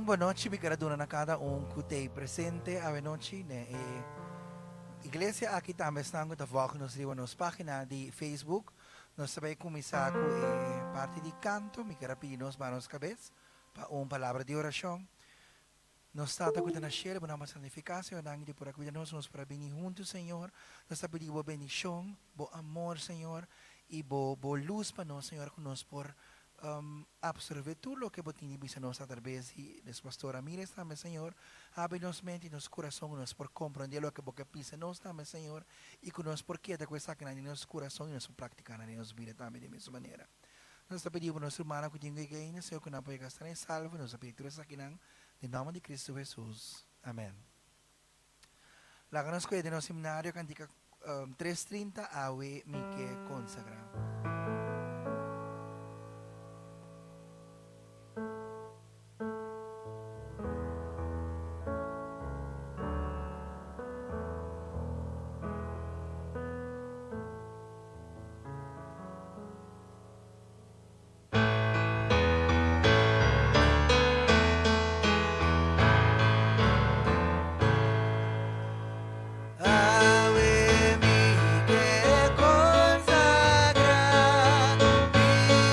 bon nochi mi ker a duna na kada un ku t'ei presente awenochi den e iglesia aki tambe esnan ku ta vòlg nos riba nos página di Facebook. Nos ta bai kuminsá ku e parti di kanto. Mi ker a pidi nos baha nos kabes pa un palabra di orashon. Nos Tata ku ta na shelu, bo nòmber santifiká, Señor, danki di por a kuida nos, nos por a bini huntu, Señor. Nos ta pidi bo bendishon, bo amor, Señor, i bo bo lus pa nos, Señor, ku nos por absorbé tur loke bo tin di bisa nos atrabes di nos Pastor Ramirez tambe, Señor. Habri nos mente i nos kurason ku nos por komprondé loke bo ke bisa nos tambe, Señor, i ku nos por keda ku esakinan den nos kurason i nos por praktiká nan den nos bida tambe di e mesun manera. Nos ta pidi bo nos rumannan ku tin ku yega ainda, Señor, ku nan por yega sana i salvo. Nos ta pidi tur esakinan den nòmber di Cristo Hesus. Amèn. Laga nos kohe den nos himnario kantika tres trinta, Awe mi ke konsagrá. Awe mi ke konsagrá mi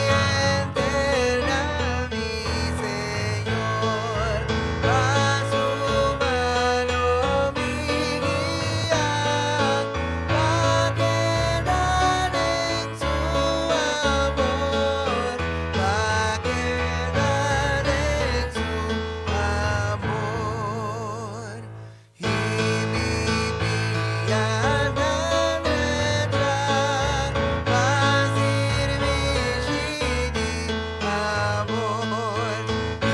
henter na mi Señor, pa su mano mi guia, pa keda den su amor, pa keda den su amor. I mi pia na drecha pa sirbishi di amor. I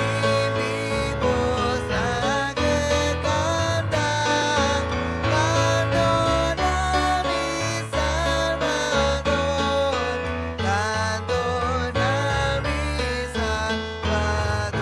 mi bos lag'e kanta, kanto na mi Salbador, kanto na mi Salbador.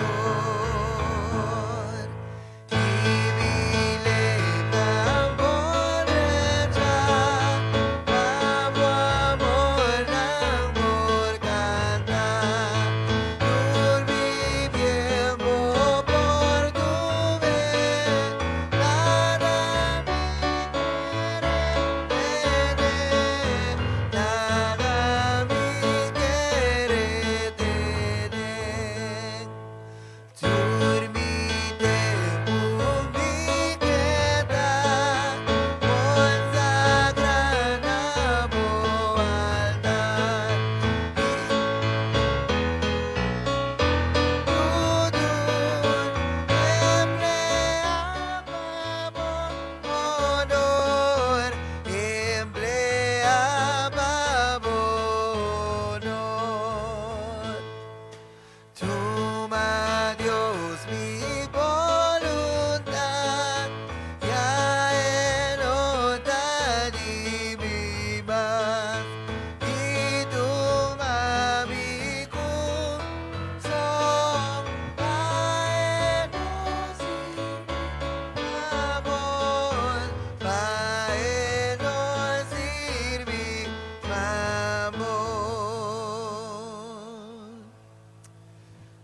Tur mi tempu mi keda konsagrá na bo altar. I tur emplea pa bo honor, emplea pa bo honor. Tuma Dios mi boluntad, ya e no ta di mi mas. I tuma mi kurason pa e no sirbi amor, pa e no sirbi amor.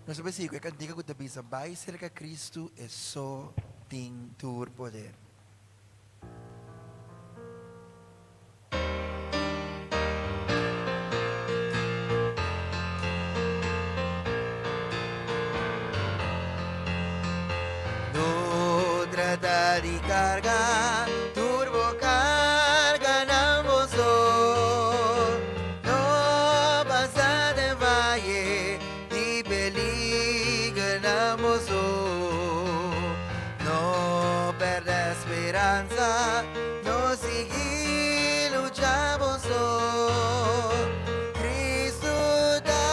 Nos ta bisa ku e kantika ku ta bisa bai serka Kristu e so tin tur poder. No trata di karga tur bo karganan bo so. No pasa den vaye di peliger nan bo so. No perde speransa, no sigui lucha bo so. Cristo ta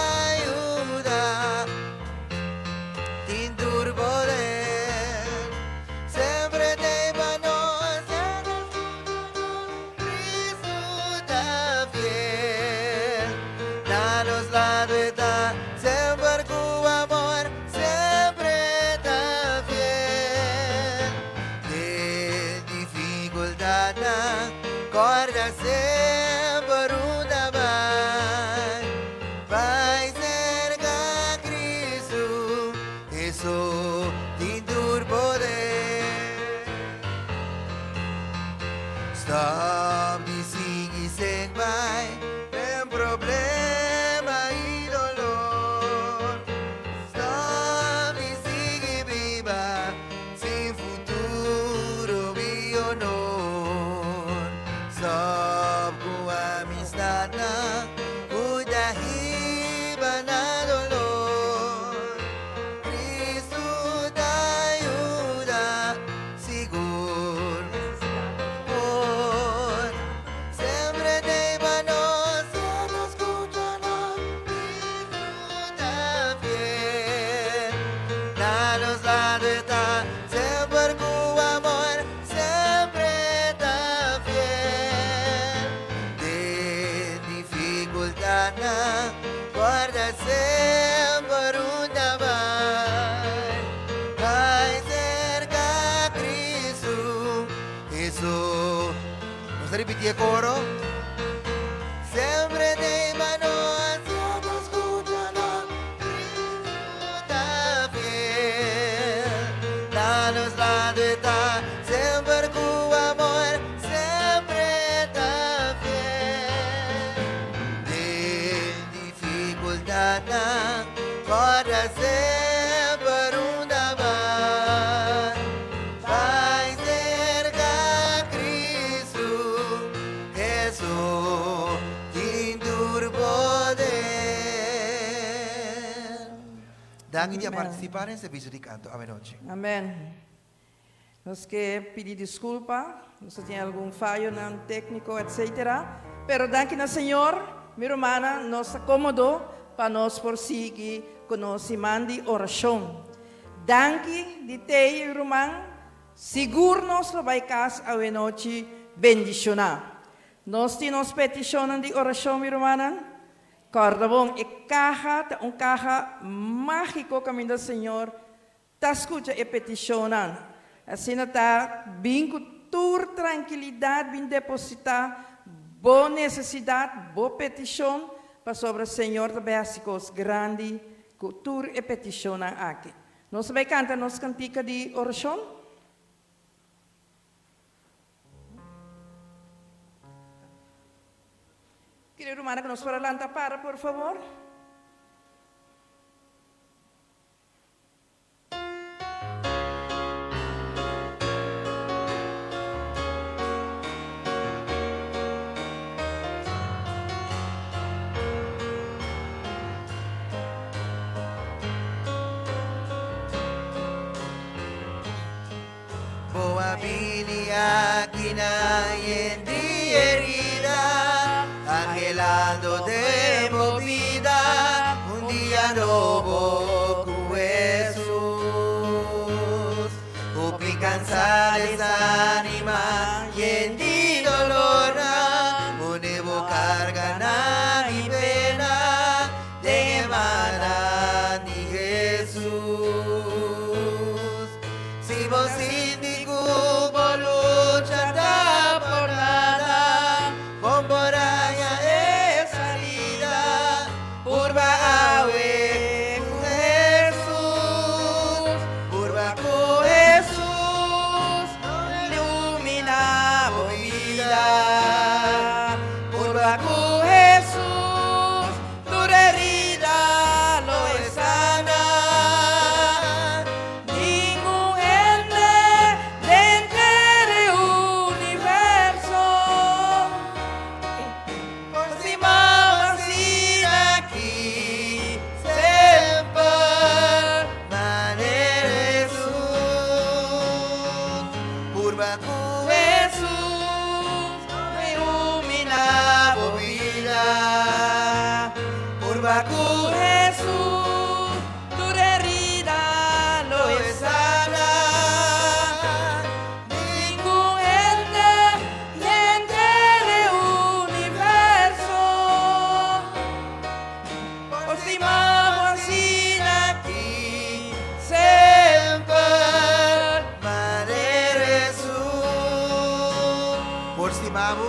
yuda. Tin tur poder, sempre t'ei pa nos. Cristo ta fiel, na nos lado e ta semper cu amor, sempre ta fiel. Den dificultadnan, corda semper unda bai. Bai serka Cristo, Hesus. Stop di sigui seg bai den problema i dolor. Stop di sigui biba sin futuro i honor. Stop ku amistadnan ku ta hiba na dolor. Cristo ta yuda sigur. Por semper t'ei pa nos, e ta scucha nos, Cristo ta fiel. Na nos lado e ta semper cu amor, semper e ta fiel. Den dificultadnan, corda semper unda bai. Bai cerca Cristo, Hesus. Nos ta ripiti e coro. Semper t'ei pa nos, e ta scucha nos, Cristo ta fiel. Na nos lado e ta semper cu amor, semper e ta fiel. Den dificultadnan, corda semper unda bai. Bai cerca Cristo, Hesus tin tur poder. Danki di a participa den servicio di canto awenochi. Amen. Nos ke pidi disculpa, nos a tin algun fayonan tecnico etc. Pero danki na Señor, mi rumannan, nos ta comodo pa nos por sigui cu nos siman di oracion. Danki di tey ruman, sigur nos lo bay cas awenochi bendiciona. Nos tin nos peticionnan di oracion mi rumannan. Corda bon, e caha ta un caha magico caminda Señor Ta skucha e petishonnan. Asina ta bin ku tur trankilidat bin depositá bo nesesidat, bo petishon, pasobra Señor ta bai hasi kos grandi ku tur e petishonnan aki. Nos ta bai kanta nos kantika di orashon. Kere rumannan ku nos por a lanta para, por favor? Bo a bini aki na yen di herida, anhelando den bo bida un dia nobo ku Hesus. Hopi kansa, desanima, yen di dolornan, pone bo karganan i pena den e mannan di Hesus. Si bo sinti ku bo lucha ta por nada, kon por haña e salida? Purba awe ku Hesus, purba ku Hesus, ilumina bo bida. Purba ku Hesus, tur herida lo e sana. Ningun hende den ter e universo por stima asina aki semper manera Hesus. Purba ku Hesus ilumina bo bida. Purba ku Hesus tur herida lo e sana. Ningun hende den ter e universo por stima asina aki semper manera Hesus. Por stima bo,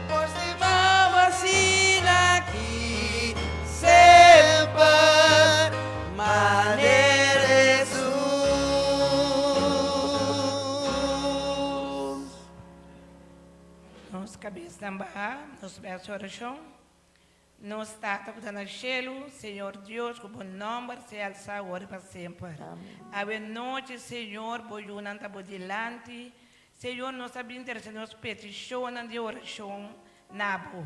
por stima bo asina aki semper manera Hesus. Nos kabes. Kabesnan bahá, nos bai hasi orashon. Nos Tata ku ta na shelu, Señor Dios, ku bo nòmber sea alsá awor i pa semper. Awe nochi, Señor, bo yunan ta bo dilanti. Señor, nos a bin trese nos petishonnan di orashon na bo.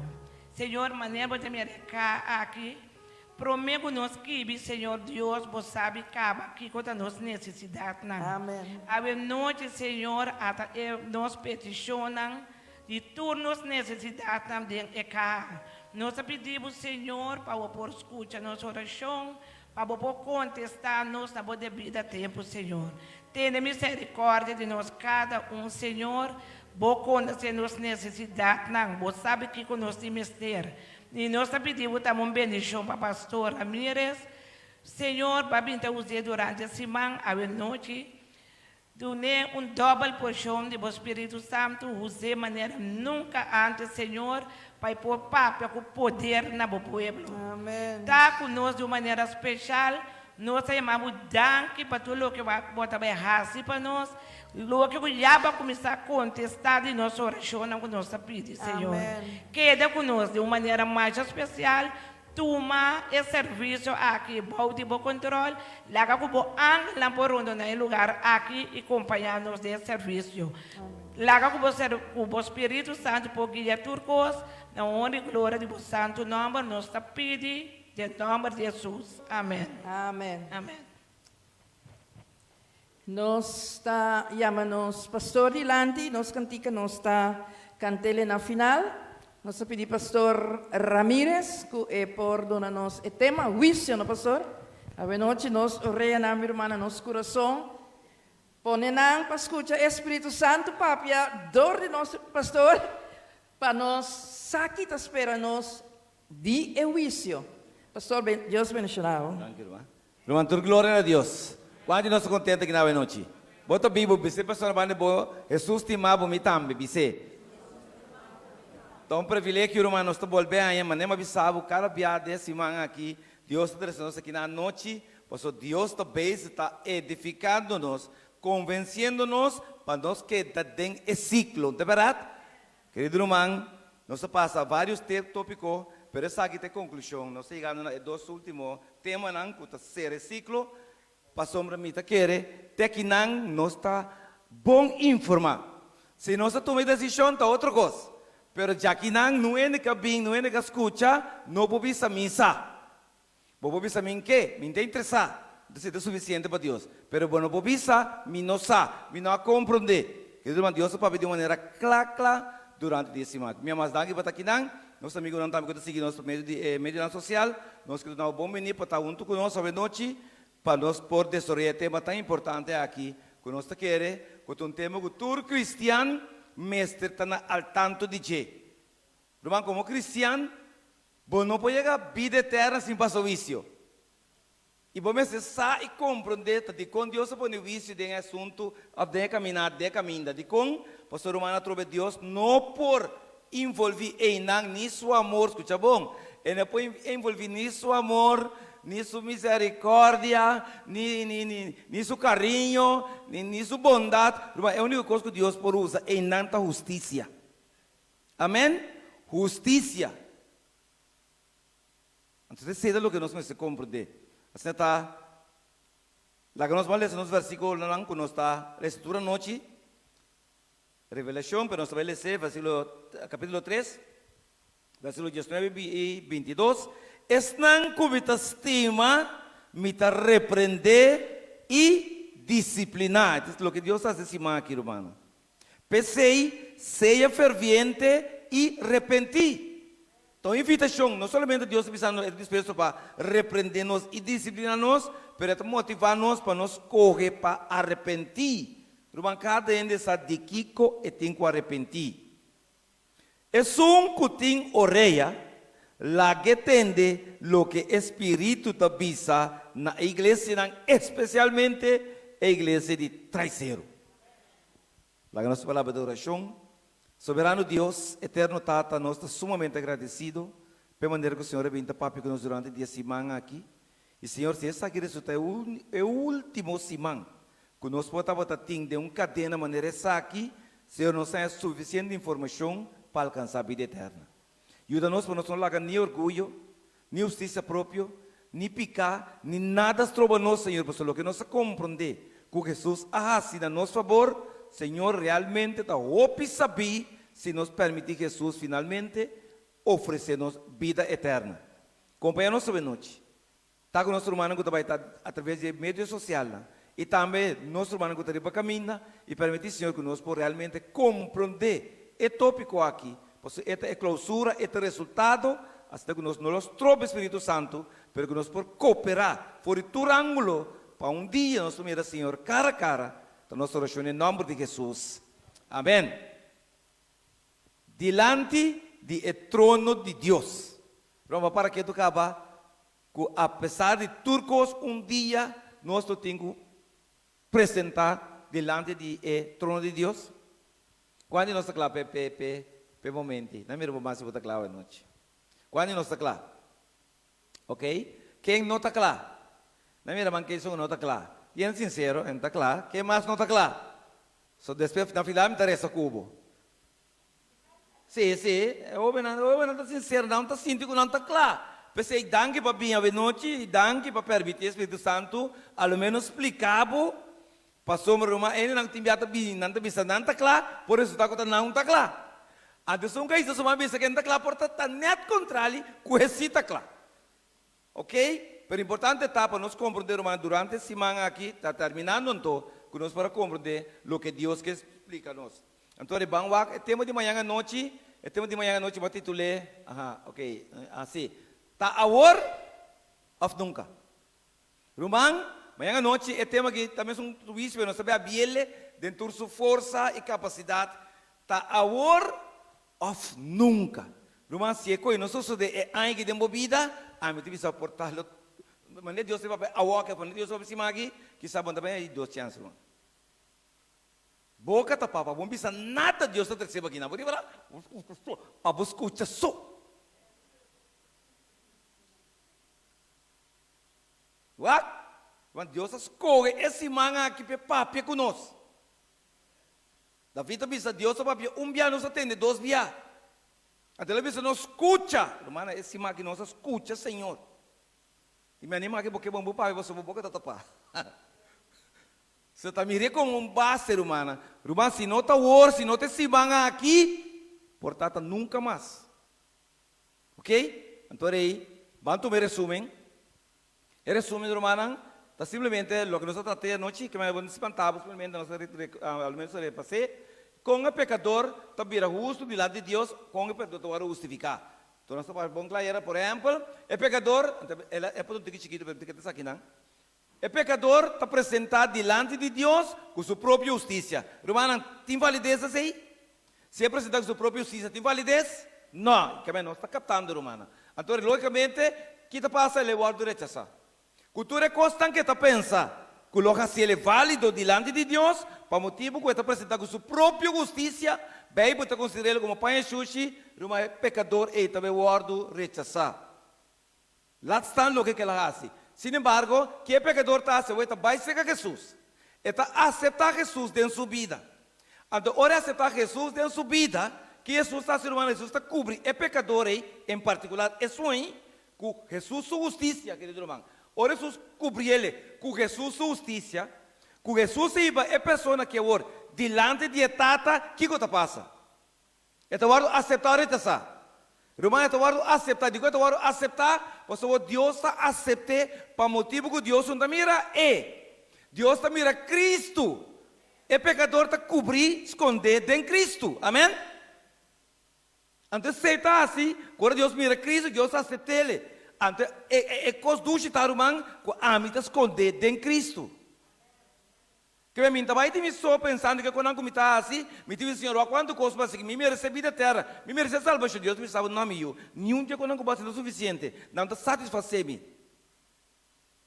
Señor, manera bo ta mira e ka aki, promé ku nos skibi, Señor Dios, bo sabi kaba kiko ta nos nesesidatnan. Awe nochi, Señor, ata e nos petishonnan Di tur nos nesesidatnan den e kaha. Nos ta pidi bo, Señor, pa bo por skucha nos orashon, pa bo por kontestá nos na bo debida tempu, Señor. Tene miserikòrdia di nos kada un, Señor. Bo konosé nos nesesidatnan. Bo sabi kiko nos tin mester. I nos ta pidi bo tambe un bendishon pa Pastor Ramirez. Señor, bo a bin ta us'é durante e siman, awe nochi. Dun'é un dòbel porshon di bo Spiritu Santu, us'é manera nunka ántes, Señor, pa e por papia ku poder na bo pueblo. Ta ku nos di un manera speshal. Nos ta yama bo danki pa tur loke bo ta bai hasi pa nos, loke ku ya bo a kuminsá kontestá di nos orashonnan ku nos ta pidi, Señor. Keda ku nos di un manera masha spesial. Tuma e servisio aki bou di bo kontrol, laga ku bo angelnan por rondoná e lugar aki i kompañá nos den e servisio. Laga ku bo ku bo Spiritu Santu por guia tur kos, na honra i gloria di bo santu nòmber nos ta pidi, den nòmber di Hesus. Amèn. Amèn. Amèn. Nos ta yama nos pastor dilanti, nos kantika nos ta kant'ele na final. Nos ta pidi pastor Ramirez ku e por duna nos e tema, Huisio, no pastor? Awenochi nos oreanan, mi rumannan, nos kurason pone nan pa skucha e Spiritu Santu papia dor di nos pastor pa nos sa ki ta spera nos di e huisio. Pastor, Dios bendiciona bo. Danki ruman. Ruman tur gloria na Dios. Kuantu di nos ta kontento aki na awe nochi? Bo ta bibu, bis'é persona banda di bo, Hesus stima bo, mi tambe, bis'é. Ta un privilegio ruman, nos ta bolbe haña, manera mi a bisa bo kada bia den e siman aki, Dios ta trese nos aki na anochi, pasobra Dios ta bezig ta edifikando nos, konvensiendo nos pa nos keda den e siklo, no ta bèrdat? Kerido ruman, nos a pasa varios topiko, pero esaki ta e konklushon. Nos ta yegando na e dos ultimo temanan ku ta sera e siklo, pasobra mi ta kere te akinan nos ta bon informá. Si nos a tuma e desishon ta otro kos, pero djakinan no hende ka bin, no hende ka skucha, no por bisa mi sa. Bo por bisa mi ke, mi ta interesá, entonces e ta sufisiente pa Dios. Pero bo no por bisa, mi no sa, mi no a komprondé. Kerido ruman, Dios ta papia di un manera kla kla durante di e siman. Mi a mas danki pa ta akinan. Nos amigunan tambe ku ta sigui nos pa medio di e medionan sosial. Nos ke duna bo bon bini pa ta huntu ku nos awenochi pa nos por desaroyá e tema tan importante aki ku nos ta kere ku ta un tema ku tur kristian mester ta na al tanto di dje. Ruman, komo kristian, bo no por yega bida eterna sin pasa huisio. I bo mester sa i komprondé ta dikon Dios a pone huisio den e asuntu òf den e kaminá, den e kaminda. Dikon? Pasobra ruman, atrobe Dios no por involví einan ni su amor, skucha bon, e no por involví ni su amor, ni su miserikòrdia, ni, ni, ni, ni su kariño, ni, ni su bondat. Ruman, e úniko kos ku Dios por usa einan ta hustisia. Amen. Husticia. Anto esei ta loke nos mester comprende. Asina ta, laga nos ban lesa nos versiculonan cu nos ta lesa tur anochi. Revelacion, pero nos ta bai lesa versiculo, capitulo tres, versiculo diesnuebe y bintidos. Esnan cu mi ta stima, mi ta reprende y disciplina. Esta loke Dios ta haci e siman aki, rumannan. P'esei, sea ferviente i repentí. Ta un invitashon, no solamente Dios ta bisa nos e ta dispuesto pa reprendé nos i disipliná nos, pero e ta motivá nos pa nos skohe pa arepentí. Ruman, kada hende sa di kiko e tin ku arepentí. Esun ku tin orea, lag'é tende loke e spiritu ta bisa na e iglesianan, espesialmente e iglesia di Traiseru. Laga nos palabra di orashon. Soberano Dios, Eterno Tata, nos ta sumamente agradesido p'e manera ku Señor a bin ta papia ku nos durante di e siman aki. I Señor, si esaki resulta e ultimo siman ku nos por tabata tin den un kadena manera esaki, Señor, nos haña sufisiente informashon. pa alkansá bida eterna. Yuda nos pa nos no laga ni orguyo, ni hustisia propio, ni piká, ni nada stroba nos, Señor, pasobra loke nos a komprondé ku Hesus a hasi na nos fabor, Señor, realmente ta hopi sabí si nos permití Hesus finalmente ofresé nos bida eterna. Kompañá nos awe nochi. Ta ku nos rumannan ku ta bai ta atraves di e medio sosialnan i tambe nos rumannan ku ta riba kaminda i permití Señor ku nos por realmente komprondé e tópiko aki, pasobra e ta e klousura, e ta e resultado, asina ku nos no lo stroba e Spiritu Santu, pero ku nos por kooperá for di tur ángulo pa un dia nos por mira Señor kara a kara. Ta nos orashon den nòmber di Hesus. Amèn. Dilanti di e trono di Dios. Roma para ketu kaba ku apesar di tur kos un dia nos lo tin ku presentá dilanti di e trono di Dios? Kuan di nos ta kla p'e p'e p'e p'e momenti? Na mira bo mas si bo ta kla awanochi. Kuan di nos ta kla? Ok. Ken no ta kla? Na mira man ken esun ku no ta kla. Bien sinsero, e no ta kla. Ken mas no ta kla? So despues na final mi ta resa ku bo. Sí, sí, e hóbennan, e hóbennan ta sinsero, nan ta sinti ku nan ta kla. P'esei danki pa bin awenochi i danki pa permití e Spiritu Santu a lo ménos splika bo, pasobra ruman hendenan ku tin bia ta bini, nan ta bisa nan ta kla, por resultá ku ta nan no ta kla. Anto esun ku a hisa su man bisa ku e no ta kla por ta ta nèt kontrali ku e sí ta kla. Ok, pero importante ta pa nos komprondé ruman durante e siman aki ta terminando anto ku nos por a komprondé loke Dios ke splika nos. Anto riba wak e tema di mañan anochi, e tema di mañan anochi bo a titul'é, aha, ok, asi, Ta awor òf nunka? Ruman, mañan anochi e tema aki ta mesun huisio pero nos ta bay a biele den tur su forsa i kapasidat, Ta awor Òf nunka. Ruman, si e koe no sosodé e aña aki den bo bida, ami ta bisa por ta lo manera Dios ta papia awor aki, manera Dios ta papia siman aki, kisa bo no ta bay haña dos chèns, ruman. Boka ta papa, bo no bisa nada Dios ta trese bo aki nan. Bo riba la, pa bo skucha so. Wak, ruman, Dios a skohe e siman aki pa e papia ku nos. David a bisa, Dios a papia un bia, nos a tende dos bia. Anto el a bisa nos, Skucha! Rumannan, e siman aki nos a skucha Señor. I mi anima aki bo ke bon bo papia pasobra bo boka ta tapá. So ta mir'é komo un base, rumannan. Ruman, si no ta awor, si no ta e siman aki, por ta ta nunka mas. Ok? Anto rei, ban tuma e resumen. E resumen, rumannan, ta simplemente loke nos a trata e anochi, ke manera bo no spanta bo, simplemente nos a al menos a repas'é, kon e pekador ta bira hustu dilanti di Dios, kon e pekador ta wòrdu hustifiká. Enton nos ta papia bon kla ayera, por ehèmpel, e pekador, el a pone un tiki chikitu, pero mi ta keda esakinan, e pekador ta presentá dilanti di Dios ku su propio hustisia. Rumannan, tin valides esei? Si e presentá ku su propio hustisia, tin valides? No. Keme nos ta kaptando, rumannan. Anto, lógikamente, ki ta pasa? El e wòrdu rechasá. Ku tur e kosnan ku e ta pensa ku lo hasi el e válido dilanti di Dios, pa motibu ku e ta presentá ku su propio hustisia, Beibel ta konsider'é komo paña shushi, ruman, e pekador ei ta bai wòrdu rechasá. Laat staan loke ku el a hasi. Sin embargo, ke e pekador ta hasi awor? E ta bai serka Hesus. E ta aseptá Hesus den su bida. Anto ora e aseptá Hesus den su bida, ke Hesus ta hasi, ruman? Hesus ta kubri e pekador ei, en partikular esun ei, ku Hesus su hustisia, kerido ruman. Ora Hesus kubri el ku Hesus su hustisia, ku Hesus a hiba e persona aki awor dilanti di e Tata, kiko ta pasa? E ta wòrdu aseptá o rechasá? Ruman, e ta wòrdu aseptá. Dikon e ta wòrdu aseptá? Pasobra Dios ta asept'é pa motibu ku Dios no ta mira e. Dios ta mira Kristu. E pekador ta kubrí, skondé den Kristu. Amèn? Anto esei ta hasi ku ora Dios mira Kristu, Dios ta asept'é. Anto e, e, e kos dushi ta, ruman, ku ami ta skondé den Kristu. Kebe mi ta bai di mi so pensando ke konan ku mi ta hasi, mi ta bisa Señor, wak kuantu kos bo hasi ku mi meresé bida eterna, mi meresé salbashon. Dios ta bisa bo, No, mi yu, niun di e konan ku bo hasi no ta sufisiente, nan ta satisfasé mi.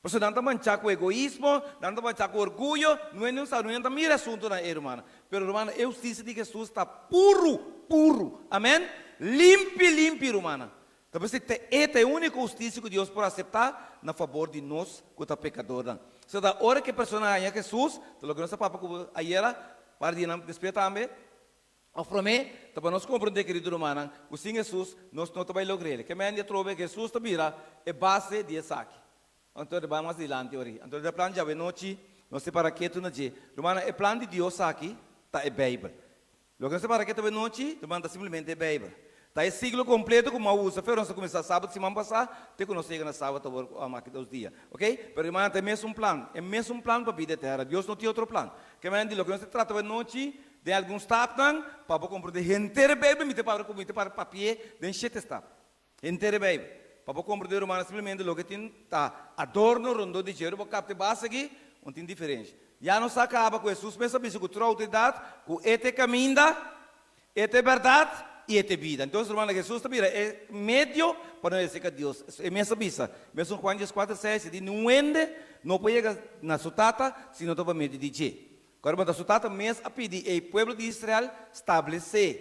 Pasobra nan ta manchá ku egoismo, nan ta manchá ku orguyo, no e niun sa, no e ta mira e asuntunan ei, rumannan. Pero, rumannan, e hustisia di Hesus ta puru, puru. Amen. Limpi, limpi, rumannan. Ta p'esei ta e ta e úniko hustisia ku Dios por aseptá na fabor di nos ku ta pekadornan. Esei ta ora ku e persona haña Hesus, ta loke nos a papia ku bo ayera, par dianan despues tambe. Òf promé, ta pa nos komprondé, kerido rumannan, ku sin Hesus nos no ta bai logr'el. Ke men di atrobe ku Hesus ta bira e base di esaki. Anto ta bai mas dilanti ori. Anto e plan djawe nochi nos ta para ketu na dje. Rumannan, e plan di Dios aki ta e Beibel. Loke nos ta para ketu awe nochi, rumannan, ta simplemente e Beibel. Ta e siglo kompleto ku mi a usa fe ora nos a kuminsá sabat siman pasá te ku nos yega na sabat awor ku aki dos dia. Ok? Pero rumannan, ta e mesun plan. E mesun plan pa bida eterna. Dios no tin otro plan. Ke men di loke nos ta trata awe nochi, Den algun stapnan, pa bo komprondé henter e Beibel, mi ta papia ku mi ta para papi'é den shete stap. Henter e Beibel. Pa bo komprondé, rumannan, simplemente loke tin ta adorno rondó di dje. Ora bo kapta e base aki, un tin diferensha. Ya nos a kaba ku Hesus mes a bisa ku tur outoridat ku E ta e kaminda, E ta e bèrdat i E ta e bida. Entonces, rumannan, Hesus ta bira e medio pa nos yega serka Dios. E mes a bisa, mesun Juan dieskuater seis, e di, Niun hende no por yega na su Tata si no ta pa medio di dje. Kòrda bo ta su tata mes a pidi e pueblo di Israel stablesé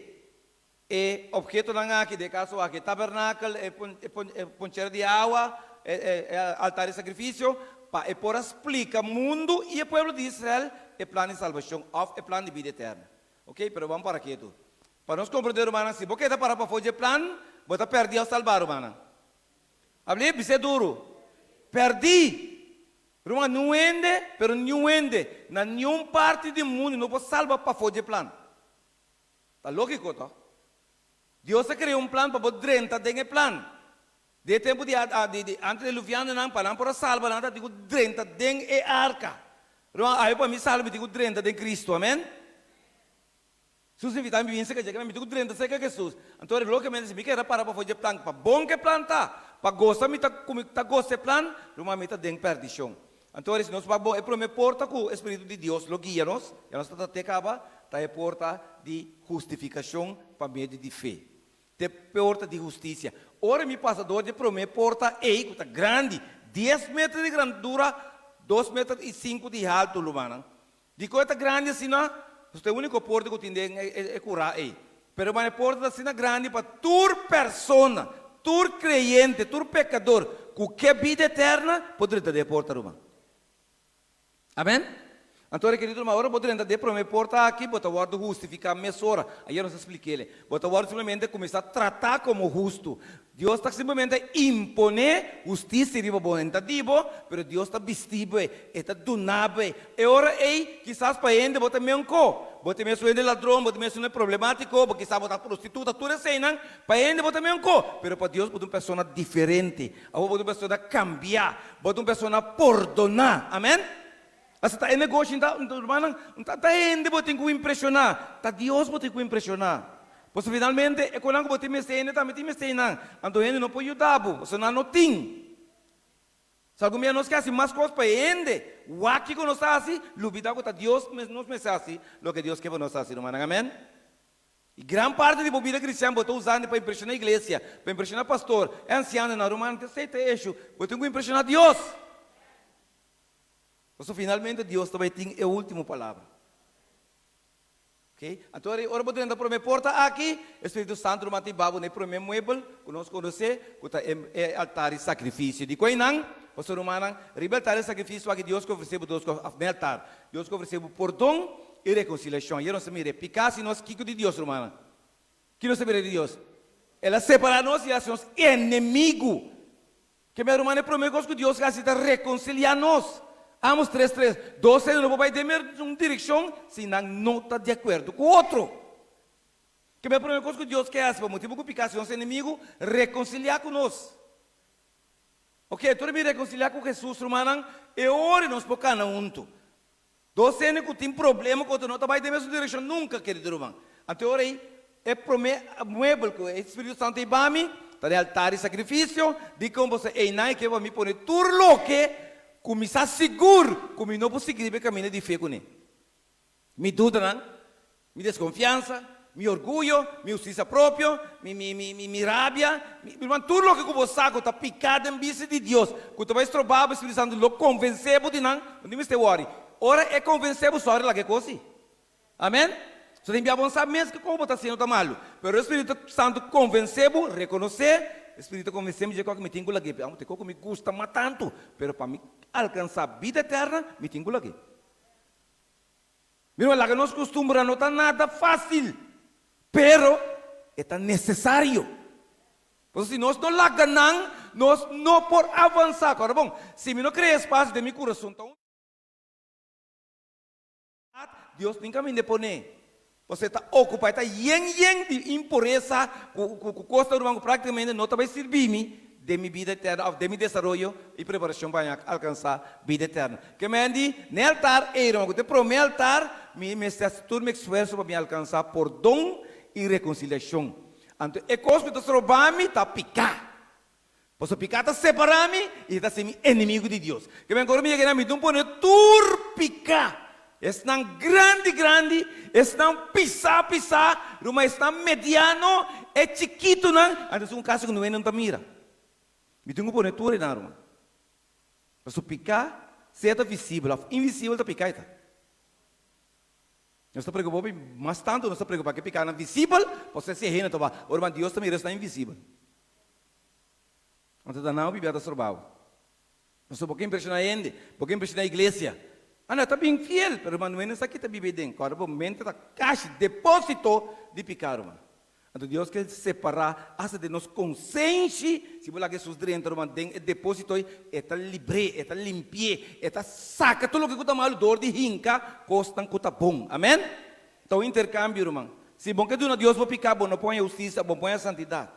e ophetonan aki, den e kaso aki e tabernakel, e ponchera di awa, e altar di sakrifisio, pa e por a splika mundu i e pueblo di Israel e plan di salbashon òf e plan di bida eterno. Oke, pero ban para ketu. Pa nos komprondé, rumannan, si bo keda para pafó dje plan, bo ta pèrdí òf salbá, rumannan? Habl'é, bis'é duru. Pèrdí! Ruman, niun hende, pero niun hende, na niun parti di mundu no por salba pafó dje plan. Ta lógiko, tòg? Dios a krea un plan pa bo drenta den e plan. Den e tempu di di antediluvianonan, pa nan por a salba, nan tabatin ku drenta den e arka. Ruman, awe pa mi salba mi tin ku drenta den Kristu. Amèn? Sus invitá mi bin serka dje, mi tin ku drenta serka Hesus. Anto lógikamente si mi keda para pafó dje plan, pa bon ku e plan ta, pa gosa mi ta ku mi ta gosa e plan, ruman mi ta den pèrdishon. Anto si nos wak bon e promé porta ku e Spiritu di Dios lo guia nos, ya nos ta trat'é kaba, ta e porta di hustifikashon pa medio di fe. Ta e porta di hustisia. Ora mi pasa dor dje promé porta ei ku ta grandi, dies meter di grandura, dos meter i sinku di haltu, rumannan, Dikon e ta grandi asina? Pasobra ta e úniko porta ku tin den e kurá ei. Pero e porta ta asina grandi pa tur persona, tur kreyente, tur pekador ku ke bida eterna por drenta den e porta, ruman. Amèn? Anto, kerido ruman, ora bo drenta den e promé porta aki, bo ta wòrdu hustifiká mesora. Ayer nos a splik'é. Bo ta wòrdu simplemente kuminsá tratá komo hustu. Dios ta simplemente imponé hustisia riba bo. E no ta di bo, pero Dios ta bisti bo, e ta duna bo. E ora ei, kisas pa hende bo ta meunko. Bo ta mes un hende ladron, bo ta mes un hende problemátiko, bo kisas bo ta prostituta, tur eseinan, pa hende bo ta meunko. Pero pa Dios bo ta un persona diferente. Awor bo ta un persona kambiá. Bo ta un persona pordoná. Amèn? Asa ta e negoshi ta, rumannan, ta ta hende bo tin ku impreshoná, ta Dios bo tin ku impreshoná. Pasobra finalmente e konan ku bo tin mester hende tambe tin mester einan. Anto hende no por yuda bo, pasobra nan no tin. So algun bia nos ke hasi mas kos pa e hende wak kiko nos ta hasi, lubida ku ta Dios nos mester hasi loke Dios ke pa nos hasi, rumannan. Amen. I gran parti di bo bida kristian bo ta usando pa impreshoná iglesia, pa impreshoná pastor, e ansianonan, rumannan, ta esei ta e eshu, bo tin ku impreshoná Dios. Pasobra finalmente Dios ta bai tin e ultimo palabra. Ok? Anto ora bo drenta prome porta aki, e Spiritu Santu lo manda hiba bo na e prome muebel ku nos konosé, ku ta e altar di sakrifisio. Dikon einan? Pasobra rumannan, riba e altar di sakrifisio aki Dios ke ofresé bo dos kos, òf na e altar, Dios ke ofresé bo pordon i rekonsiliashon. Ayer nos a mira e piká si nos kiko di Dios, rumannan? Ki nos a mira di Dios? El a separá nos i a hasi nos enemigu. Ke mi ruman, e promé kos ku Dios hasi ta rekonsiliá nos. Amos tres tres, Dos hende no por bai den un direkshon si nan no ta di akuerdo ku otro. Ke mi promé kos ku Dios ke hasi pa motibu ku piká si nos enemigu, rekonsiliá ku nos. Oke, tur mi rekonsiliá ku Hesus, rumannan, e ora nos por kana huntu. Dos hende ku tin problema ku otro no ta bai den mesun direkshon nunka, kerido ruman. Anto e ora ei, e promé muebel ku e Spiritu Santu a hiba mi ta den altar di sakrifisio. Dikon boso einan e ke pa mi pone tur loke ku mi sa sigur ku mi no por sigui riba e kaminda di fe kuné? Mi dudanan, Mi deskonfiansa, mi orguyo, mi hustisia propio, mi, mi, mi, mi, mi rabia, mi, mi ruman, tur loke ku bo sa ku ta piká den bista di Dios, ku ta bai stroba bo, Spiritu Santu lo konvensé bo di nan, bo no mester wòri. Ora e konvensé bo, sòri laga e kos ei. Amèn? So tin bia bo no sa mes kiko bo ta hasiendo ta malu, pero e Spiritu Santu konvensé bo, rekonosé, e Spiritu ta konvensé mi dje kòke mi tin ku lag'é, amo te koko mi gusta mas tantu, pero pa mi alkansá bida eterna, mi tin ku lag'é. Mira, laga nos kustumbra no ta nada fásil. Pero e ta nesesario. Pasobra si nos no laga nan, nos no por avansá. Kòrda bon, si mi no krea espasio den mi kurason ta un. Dios tin kaminda e pone. Pasobra e ta okupá, e ta yen yen di impuresa ku ku kosnan ruman ku práktikamente no ta bai sirbi mi den mi bida eterno òf den mi desaroyo i preparashon pa alkansá bida eterno. Ke men di, n'e altar ei ruman ku ta e promé altar, mi mester hasi tur mi esfuerso pa mi alkansá pordon i rekonsiliashon. Anto e kos ku ta stroba mi ta piká. Pasobra piká ta separá mi i ta hasi mi enemigu di Dios. Ke men ora mi yega einan mi dun pone tur piká, esnan grandi grandi, esnan pisá pisá, ruman esnan mediano, e chikitunan, anto esun kasi ku no hende no ta mira. Mi tin ku pone tur einan ruman. Pasobra piká, sea ta visibel òf invisibel ta piká e ta. Nos ta preocupa hopi, mas tanto nos ta preocupa ke picanan visibel, pasobra si e hende ta wak. Ora man Dios ta mira esnan invisibel. Anto ta nan hopi bia ta stroba bo. Pasobra bo ke impresiona hende, bo ke impresiona iglesia. Anda, ta bin fiel, pero ruman no sa ki ta biba eden. Kòrda bo mente ta kashi deposito di pica, ruman. Anto Dios ke separá asta den nos konsenshi, si bo laga Hesus drenta ruman den e depósito ei, e ta libr'é, e ta limpi'é, e ta saka tur loke ku ta malu dor di hinka kosnan ku ta bon. Amèn? Ta un interkambio, ruman. Si bo ke duna Dios bo piká, bo no por haña hustisia, bo no por haña santidat.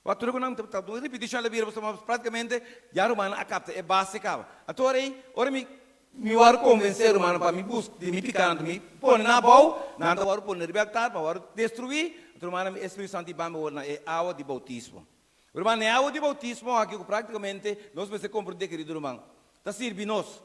Wak tur ku nan ta un ripitishon a la bira pasobra práktikamente ya rumannan a kapta e base kaba. Anto ora ei, ora mi mi wòrdu konvensé rumannan pa mi buska di mi pikánan mi pone nan abou, nan ta wòrdu pone riba e altar pa wòrdu destruí. Anto rumannan mi e Spiritu Santu i ban mi wòrdu na e awa di boutismo. Ruman, na e awa di boutismo aki ku práktikamente nos mester komprendé kerido ruman, ta sirbi nos,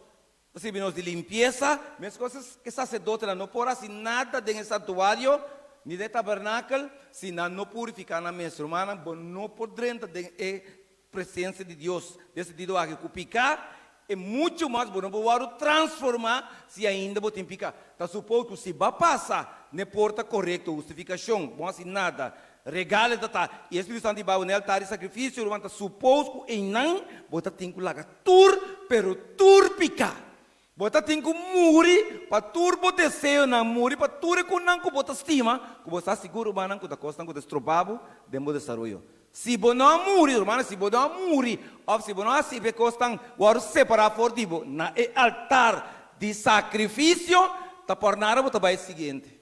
ta sirbi nos di limpiesa, meskos e saserdotenan no por hasi nada den e santuario ni den e tabernakel si nan no purifiká nan mes. Rumannan, bo no por drenta den e presensia di Dios den sentido aki ku piká, i muchu mas bo no por wòrdu transformá si ainda bo tin piká. Ta supos ku si bo a pasa n'e porta korekto, hustifikashon, bo no hasi nada, regalo e ta ta, i e Spiritu Santu di babo n'e altar di sakrifisio, ruman, ta supos ku einan bo ta tin ku laga tur, pero tur piká. Bo ta tin ku muri pa tur bo deseonan, muri pa tur e kunan ku bo ta stima, ku bo sa sigur, rumannan, ku ta kosnan ku ta stroba bo den bo desaroyo. Si bo no a muri, rumannan, si bo no a muri, òf si bo no a hasi e kosnan wòrdu separá for di bo na e altar di sakrifisio, ta por nada bo ta bai e siguiente.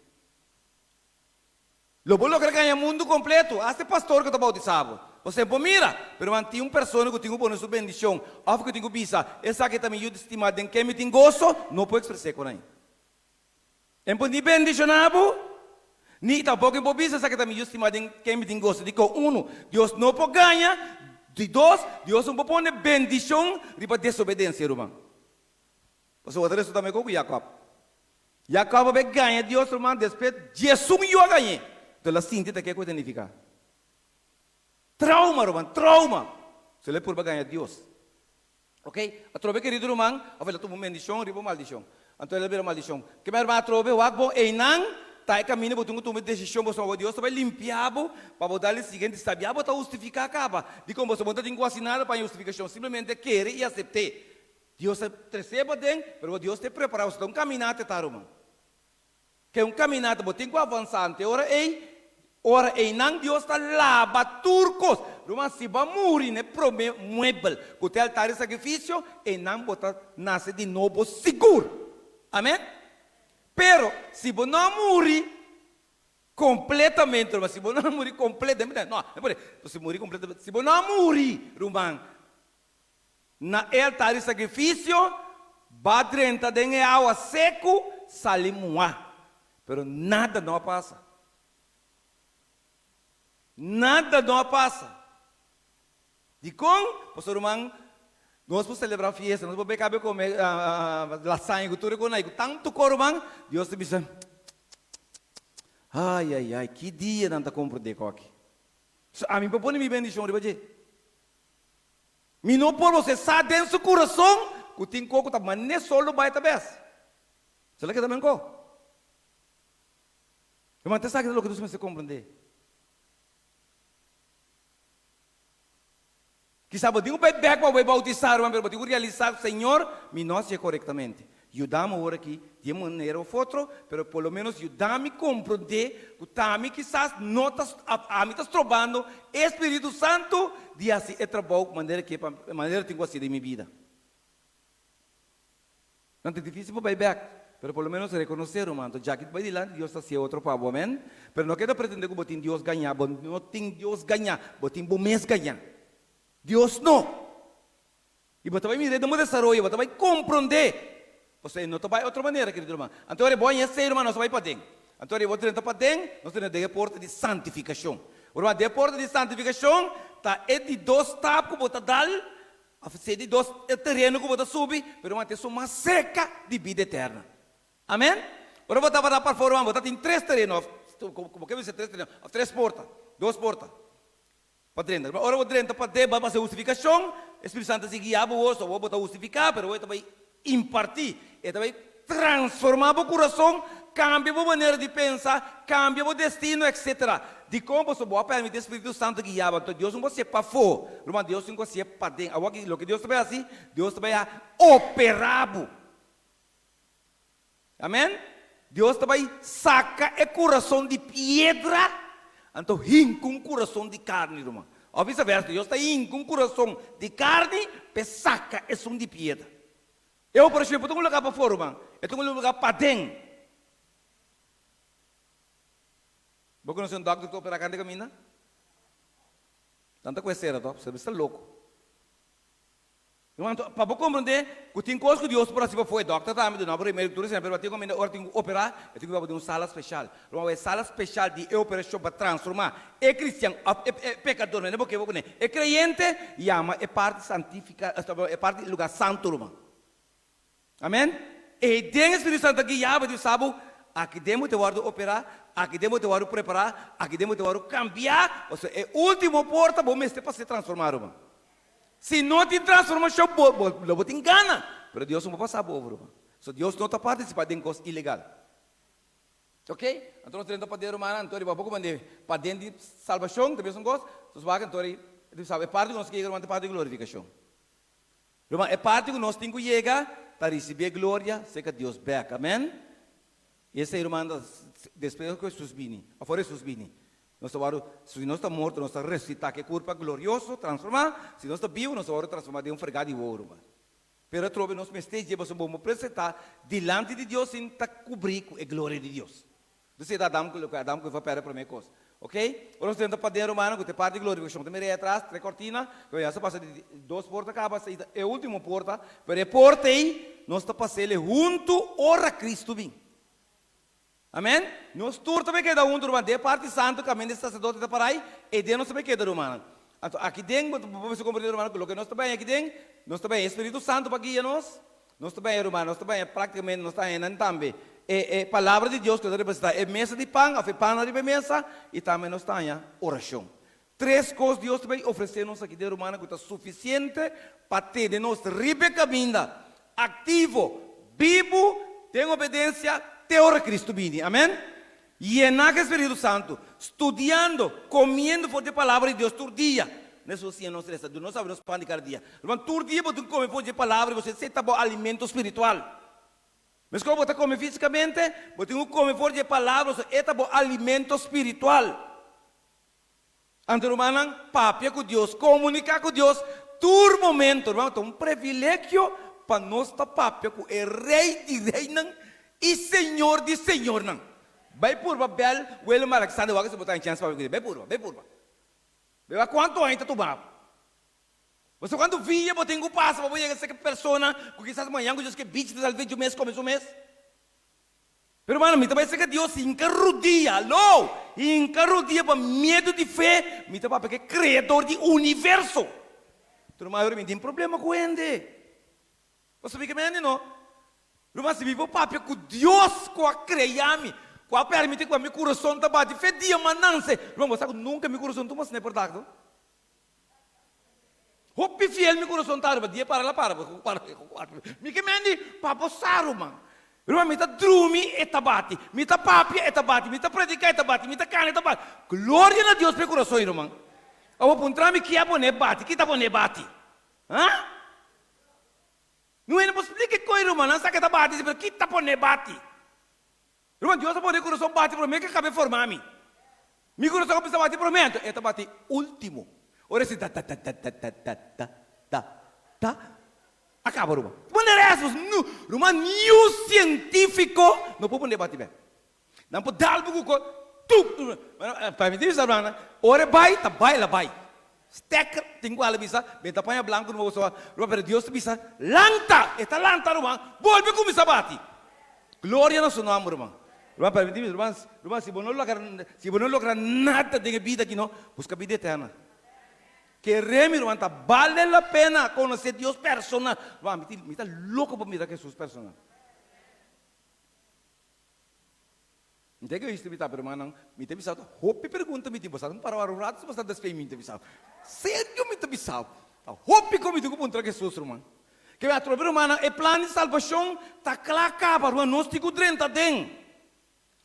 Lo bo logra gaña mundu kompleto, asta e pastor ku ta boutisá bo. Bo sey bo mira, pero man tin un persona ku tin ku pone su bendishon òf ku tin ku bisa, Esaki ta mi yu stimá den ken mi tin goso, no por ekspres'é ku nan. E por ni bendishoná bo, ni tampoko e por bisa, Esaki ta mi yu stimá den ken mi tin goso. Dikon? Unu, Dios no por gaña. Di dos, Dios no por pone bendishon riba desobedensia, ruman. Pasobra bo ta resultá mekor ku Jakòb. Jakòb a bai gaña Dios ruman, despues djesun yu a gañ'é. Enton el a sinti ta ke ku e ta nifiká. Trauma, ruman, trauma! So el a purba gaña Dios. Ok, atrobe kerido ruman, òf el a tuma un bendishon riba un maldishon. Anto el a bira maldishon. Ke mi ruman atrobe, wak bon, einan ta e kaminda bo tin ku tuma e desishon, pasobra bo Dios ta bai limpia bo pa bo dal e siguiente stap. Ya bo ta hustifiká kaba. Dikon boso bo no ta tin ku hasi nada pa haña hustifikashon, simplemente kere i asept'é. Dios a tresé bo aden, pero bo Dios te prepará bo. Ta un kaminata ta, ruman. Ke un kaminata, bo tin ku avansá. Ante ora ei, ora einan Dios ta laba tur kos. Ruman, si bo a muri na e promé muebel ku ta e altar di sakrifisio, einan bo ta nase di nobo sigur. Amen. Pero, si bo no a muri kompletamente, ruman, si bo no a muri kompletamente, no, no por, si muri kompletamente, si bo no a muri, ruman, Na e altar di sakrifisio, ba drenta den e awa seku, sali muhá. Pero nada no a pasa. Nada no a pasa. Dikon? Pasobra ruman, nos por selebrá fiesta, nos por bai kabe kome lasaña ku tur e kosnan ei, ku tantu kos ruman, Dios ta bisa, Ai, ai, ai, ki dia nan ta komprendé koki? So ami por pone mi bendishon riba dje? Mi no por bo sa den su kurason ku tin ko ku ta man'é solo bai ta bes. Sela keda men ko. Hermano, ta esaki ta loke nos mester komprendé. Kisa bo tin ku bai bèk pa bo bai boutisá, hermano, pero bo tin ku realisá, Señor, mi no hasié korektamente. Yuda mi awor aki di un manera of otro, pero por lo menos yuda mi komprondé ku ta mi kisas no ta, ami ta strobando e Spiritu Santu di hasi e trabou manera ke pa manera tin ku hasi den mi bida. Nan ta difísil pa bai bèk, pero por lo menos rekonosé, ruman. Anto djaki bai dilanti Dios ta hasié otro pa bo, amèn. Pero no keda pretendé ku bo tin Dios gañá, bo no tin Dios gañá, bo tin bo mes gañá. Dios no! I bo ta bai mira den bo desaroyo, bo ta bai komprondé. Pasobra e no ta bai otro manera, kerido ruman. Anto ora e bo haña esei, ruman, nos ta bai paden. Anto ora e bo drenta paden, nos ta drenta den e porta di santifikashon. Ruman, den e porta di santifikashon ta e di dos stap ku bo ta dal, òf e di dos tereno ku bo ta subi, pero ruman, ta esun mas serka di bida eterna. Amen. Ora bo tabata parfor, ruman, bo ta tin tres tereno, òf bo ke bisa tres tereno, òf tres porta, dos porta. Pa drenta. Ma ora bo drenta pa den, bo a pasa hustifikashon, e Spiritu Santu ta sigui guia bo, so awor bo ta hustifiká, pero awor e ta bai impartí, e ta bai transformá bo kurason, kambia bo manera di pensa, kambia bo destino, etsetera. Dikon? Pasobra bo a permití e Spiritu Santu guia bo. Anto Dios no por hasié pafó, ruman, Dios tin ku hasié paden. Awor aki loke Dios ta bai hasi, Dios ta bai a operá bo. Amen. Dios ta bai saka e kurason di piedra, anto hinka un kurason di karni, ruman. Òf viseversa, Dios ta hinka un kurason di karni p'e saka esun di piedra. E operashon por ta un lugá pafó, ruman, e ta un lugá paden. Bo konosé un dòkter ku ta operá kanta kaminda? Nan ta ku e sera tòg, pasobra ta loko. Anto, pa bo komprendé ku tin kos ku Dios por hasi pa fo'i, dòkter tambe duna bo remedio tur esei, pero tin ku ora tin ku operá, e tin ku bai den un sala speshal. Ruman, e sala speshal di e operashon pa transformá e kristian òf e e pekador, mende bo ke bo kuné, e kreyente, yama e parti santifika, e parti lugá santu, ruman. Amèn. E den e Spiritu Santu ta guia bo, Dios sa bo, aki den bo ta wòrdu operá, aki den bo ta wòrdu prepará, aki den bo ta wòrdu kambiá, pasobra e último porta bo mester pa ser transformá, ruman. Si no tin transformashon, bo, bo lo bo tin gana, pero Dios no por pasa bo over, ruman. So Dios no ta partisipá den kos ilegal. Ok? Anto nos drenta paden, rumannan, anto riba poko mande paden di salbashon, ta mesun kos, nos wak anto ri, e parti ku nos ke yega, ruman, ta e parti di glorifikashon. Ruman, e parti ku nos tin ku yega ta risibí e gloria serka Dios bèk. Amèn. I esei, ruman, ta despues ku Hesus bini, òf ora Hesus bini. Nos ta wòrdu, si nos ta morto, nos ta resusitá ku e kurpa glorioso, transformá. Si nos ta bibu, nos ta wòrdu transformá den un fregá di wowo, ruman. Pero atrobe nos mester dje pasobra bo presentá dilanti di Dios sin ta kubrí ku e gloria di Dios. Entonces e ta Adam ku loke Adam ku Eva pèrdè promé kos. Ok? Ora nos drenta paden rumannan ku ta e parti di glorifikashon ta mira ei atras tres kortina, pero ya sa pasa di dos porta kaba sa e ultimo porta, pero e porta ei nos ta pas'el huntu ora Kristu bin. Amen? Nos tur ta bai keda huntu ruman den e parti santu kaminda e saserdote ta para ei, ei den nos ta bai keda rumannan. Anto aki den bo bo mester komprende rumannan ku loke nos ta bai aki den, nos ta bai e Spiritu Santu pa guia nos, Nos ta baña ruman, nos ta baña práktikamente, nos ta haña nan tambe e e Palabra di Dios ku ta representá e mesa di pan òf e pannan riba e mesa i tambe nos ta haña orashon. Tres kos Dios ta bai ofresé nos aki den rumannan ku ta sufisiente pa tene nos riba e kaminda, aktivo, bibu, den obedensia te ora Kristu bini. Amèn. Yená ku e Spiritu Santu, studiando, komiendo for di e Palabra di Dios tur dia. Hesus siña nos resa, Duna nos awe nos pan di kada dia. Ruman, tur dia bo tin ku kome for di e Palabra di Dios, esei ta bo alimento spiritual. Meskos bo ta kome físikamente, bo tin ku kome for di e Palabra, pasobra e ta bo alimento spiritual. Anto rumannan, papia ku Dios, komuniká ku Dios tur momento. Ruman, ta un privilegio pa nos ta papia ku e Rei di reinan i Señor di señornan. Bai purba bèl Willem Alexander wak si bo ta haña chèns papia ku dje. Bai purba, bai purba. Bai wak kuantu aña ta tuma bo. Bo sa kuantu via bo tin ku pasa pa bo yega serka persona ku kisas mañan ku Dios ke bichi ta sali dje mes kome su mes. Pero hermano, mi ta bai serka Dios hinka rudia, aló! Hinka rudia pa miedu di fe, mi ta papia ku e Kreador di universo. Tur ruman, mi tin problema ku hende. Pasobra mi ke mende no. Ruman, si mi por papia ku Dios ku a krea mi, ku a permiti ku mi kurason ta bati fe dia mananse. Ruman, bo sa ku nunka mi kurason tuma snei por dakto? Hopi fiel mi kurason ta riba dia para la para mi ke mendi pa bo sa ruman ruman mi ta drumi e ta bati mi ta papia e ta bati mi ta predika e ta bati mi ta kana e ta bati gloria na Dios pa e kurason ruman abo puntra mi ki a pone bati ki ta pone bati ha. Niun hende por splika e koi, ruman. Nan sa ke ta bati si, pero ki ta pone bati? Ruman, Dios a pone kurason bati promé ke kabe forma mi. Mi kurason a kuminsá bati promé, anto e ta bati último. Ora e si da da da da da da da da da da, a kaba, ruman. Manera es, no, ruman, niun sientífiko no por pone bati bèk. Nan por dal bo ku ko tup. Pa mi bisa ruman, ora e bai, ta bai la bai. Stekker tin ku ala bisa, benta paña blanku nobo so, ruman, pero Dios ta bisa, lanta! E ta lanta, ruman, bolbe kuminsá bati. Gloria na su nomber, ruman. Ruman, permití mi, ruman, ruman, si bo no logra, si bo no logra nada den e bida aki no, buska bida eterna. Kere mi, ruman, ta bale la pena konosé Dios personal. Ruman, mi tin, mi ta loko pa mira Jesus personal. Mi ta egoista mi ta, pero rumannan, mi ta bisa bo hopi pregunta mi tin, bo sa un para wak un rato si bo sta despues mi ta bisa bo. Serio mi ta bisa bo, ta hopi ku mi tin ku puntra Jesus, ruman. Ke atrobe rumannan, e plan di salbashon ta kla kaba, ruman, nos tin ku drenta aden.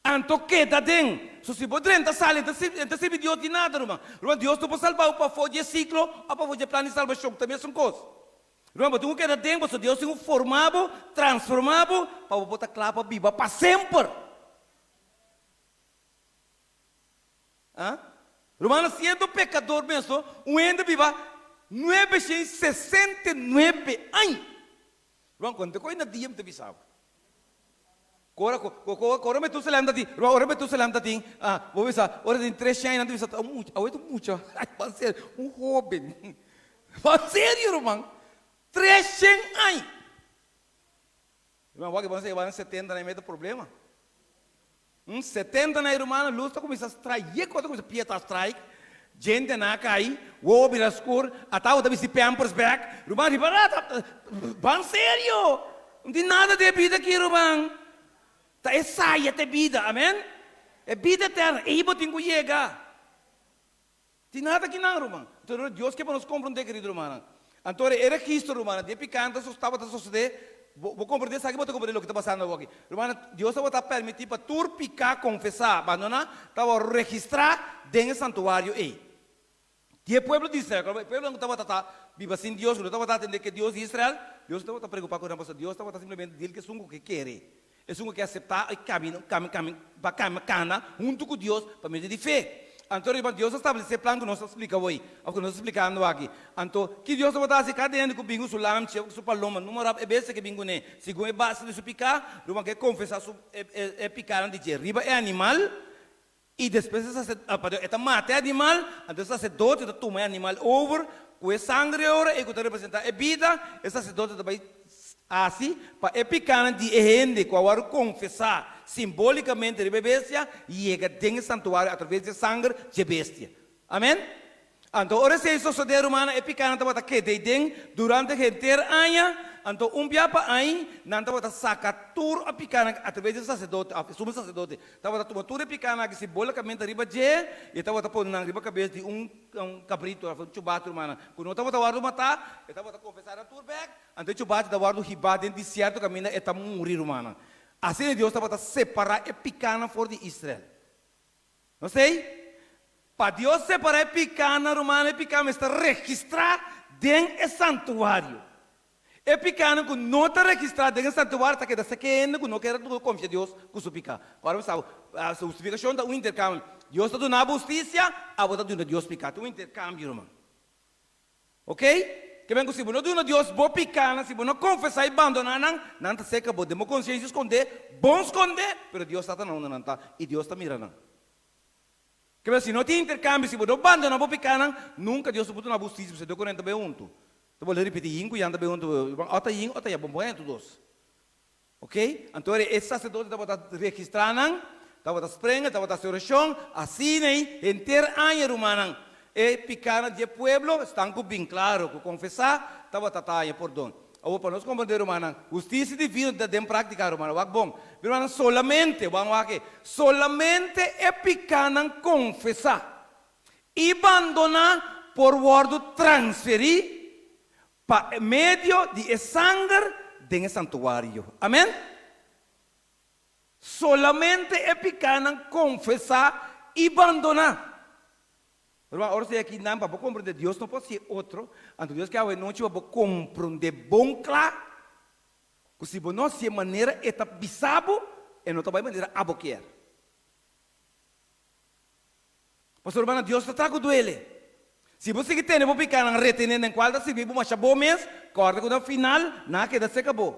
Anto keda aden. So si bo drenta sali, e ta sirbi Dios di nada, ruman. Ruman, Dios no por salba bo pafó di e siklo òf pafó di e plan di salbashon, ta mesun kos. Ruman, bo tin ku keda den, pasobra Dios tin ku forma bo, transforma bo, pa bo por ta kla pa biba pa semper. Ah? Rumannan, siendo pekador mes, un hende biba 969 aña. Ruman, kuantu koe na dia mi ta bisa bo? Ora ora Metusalem ta tin, ruman, ora Metusalem ta tin, ah, bo bisa, ora tin tres aña nan ta bisa, ta un mucha, awe ta un mucha, ay, ban serio, un hoben. Ban serio, ruman, 300 aña. Ruman, wak, bo a nan 70 na e meta problema. Un 70 na e rumannan, lus ta kuminsá strike, ye kos ta kuminsá pia ta strike, djente nan a kai, wowo bira skur, ata bo ta bisti pampers bek, ruman riba rata, ban serio, no tin nada den e bida aki ruman, ta e saya ta e bida, amen, e bida eterno, ei bo tin ku yega. Tin nada kinan, ruman. Anto Dios ke pa nos komprondé, kerido rumannan. Anto e registro, rumannan, di e pikante so tabata sosodé, bo, bo komprondé esaki, bo ta komprondé loke ta pasando awoki. Rumannan, Dios tabata permití pa tur piká konfesá, bandoná, tabata registrá den e santuario ei. Di e pueblo di Israel, e pueblonan ku tabata ta biba sin Dios, ku no tabata atendé ku e Dios di Israel, Dios no tabata preokupá ku nan, pasobra Dios tabata simplemente dil ku esun ku ke kere, Esun ku ke aseptá e kamino, kami, kami, pa kami, kana huntu ku Dios pa medio di fe. Anto riba Dios a stablesé e plan ku nos a splika awor, òf ku nos ta splikando aki. Anto, ki Dios tabata hasi? Kada hende ku bin ku su lamchi òf ku su paloma, numa rap e bestia ke bin kuné, segun e base di su piká, ruman ke konfesá su e e e pikánan di dje riba e animal, i despues e sase, pardon, e ta mata e animal, anto e saserdote ta tuma e animal over ku e sangre ora ei ku ta representá e bida, e saserdote ta bai hasi pa e pikánan di e hende ku a wòrdu konfesá simbolikamente riba e bestia yega den e santuario atraves di e sanger dje bestia. Amen? Anto ora esei sosodé, rumannan, e pikánan tabata keda ei den durante henter aña. Anto un bia pa añ, nan tabata saka tur e pikánan atraves di e saserdote, òf e sumo saserdote tabata tuma tur e pikánan aki simbolikamente riba dje, i e tabata pone nan riba kabes di un kabritu òf un chubatu, rumannan, ku no tabata wòrdu matá. E tabata konfesá nan tur bèk, anto e chubatu ta wòrdu hibá den desierto kaminda e ta muri, rumannan. Asina Dios tabata separá e pikánan for di Israel. No sei? Pa Dios separá e pikánan, rumannan, e piká mester registrá den e santuario. E pikánan ku no ta registrá den e santuario ta keda seke hende ku no kere konfia Dios ku su piká. Ora bo sa, hustifikashon ta un interkambio. Dios ta duna bo hustisia, abo ta duna Dios piká. Ta un interkambio, ruman. Ok? Ke men ku si bo no duna Dios bo pikánan, si bo no konfesá i bandoná nan, nan ta seka bo den bo konsiensia skondé, bon skondé, pero Dios sa ta na unda nan ta i Dios ta mira nan. Ke men si no tin interkambio, si bo no bandoná bo pikánan, nunka Dios no por duna bo hustisia, pasobra Dios ku nan ta bai huntu. Ta bolbe ripití, yin ku yan ta bai huntu, o ta yin o ta yan, bo por hèn tur dos. Ok, anto e saserdote tabata registrá nan, tabata sprenga, tabata hasi orashon, asina ei henter aña, rumannan, e pikánan di e pueblo, esnan ku bin klaro, ku konfesá, tabata ta haña pordon. Awor, pa nos komprendé, rumannan, hustisia divino ta den práktika, rumannan, wak bon. Rumannan, solamente, wak wak e, solamente e pikánan konfesá i bandoná por wòrdu transferí Pa medio di e sanger den e santuario. Amen. Solamente e pikánan konfesá i bandoná. Ruman, ora esei aki nan pa bo komprendé Dios no por hasié otro, anto Dios ke awe nochi pa bo komprendé bon kla. Ku si bo no hasié manera e ta bisa bo, e no ta bai manera abo kier. Pasobra rumannan, Dios ta traha ku duele. Si bo sigui tene bo pikanan retené den kual ta sirbi bo masha bo mes, kòrda ku na final nan a keda seka bo.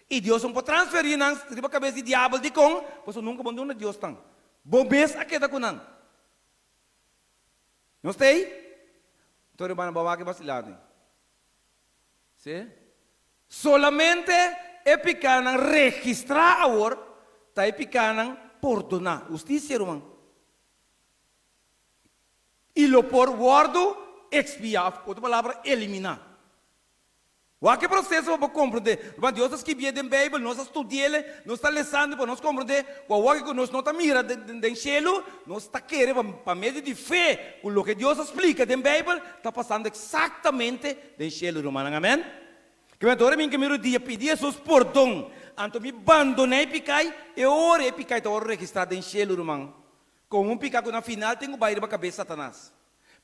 I Dios no por transferí nan riba kabes di diabel. Dikon? Pasobra nunka bo no duna Dios nan. Bo mes a keda ku nan. Nos ta ei? Anto rumannan, bo a wak e basilá. Sí. Solamente e pikánan registrá awor ta e pikánan pordoná. Hustisia, ruman. I lo por wòrdu ekspiá, òf ku otro palabra, eliminá. Wak e proseso pa bo komprondé. Ruman, Dios a skibié den Beibel, nos a studi'el, nos ta lesando pa nos komprondé ku awor ku nos no ta mira den shelu, nos ta kere pa medio di fe ku loke Dios a splika den Beibel ta pasando eksaktamente den shelu, rumannan. Amèn. Kimente ora mi ke mi rudia pidi Hesus pordon, anto mi bandoná e pikai, e ora e pikai ta wòrdu registrá den shelu, ruman, komo un piká ku na final tin ku bai riba kabes Satanas.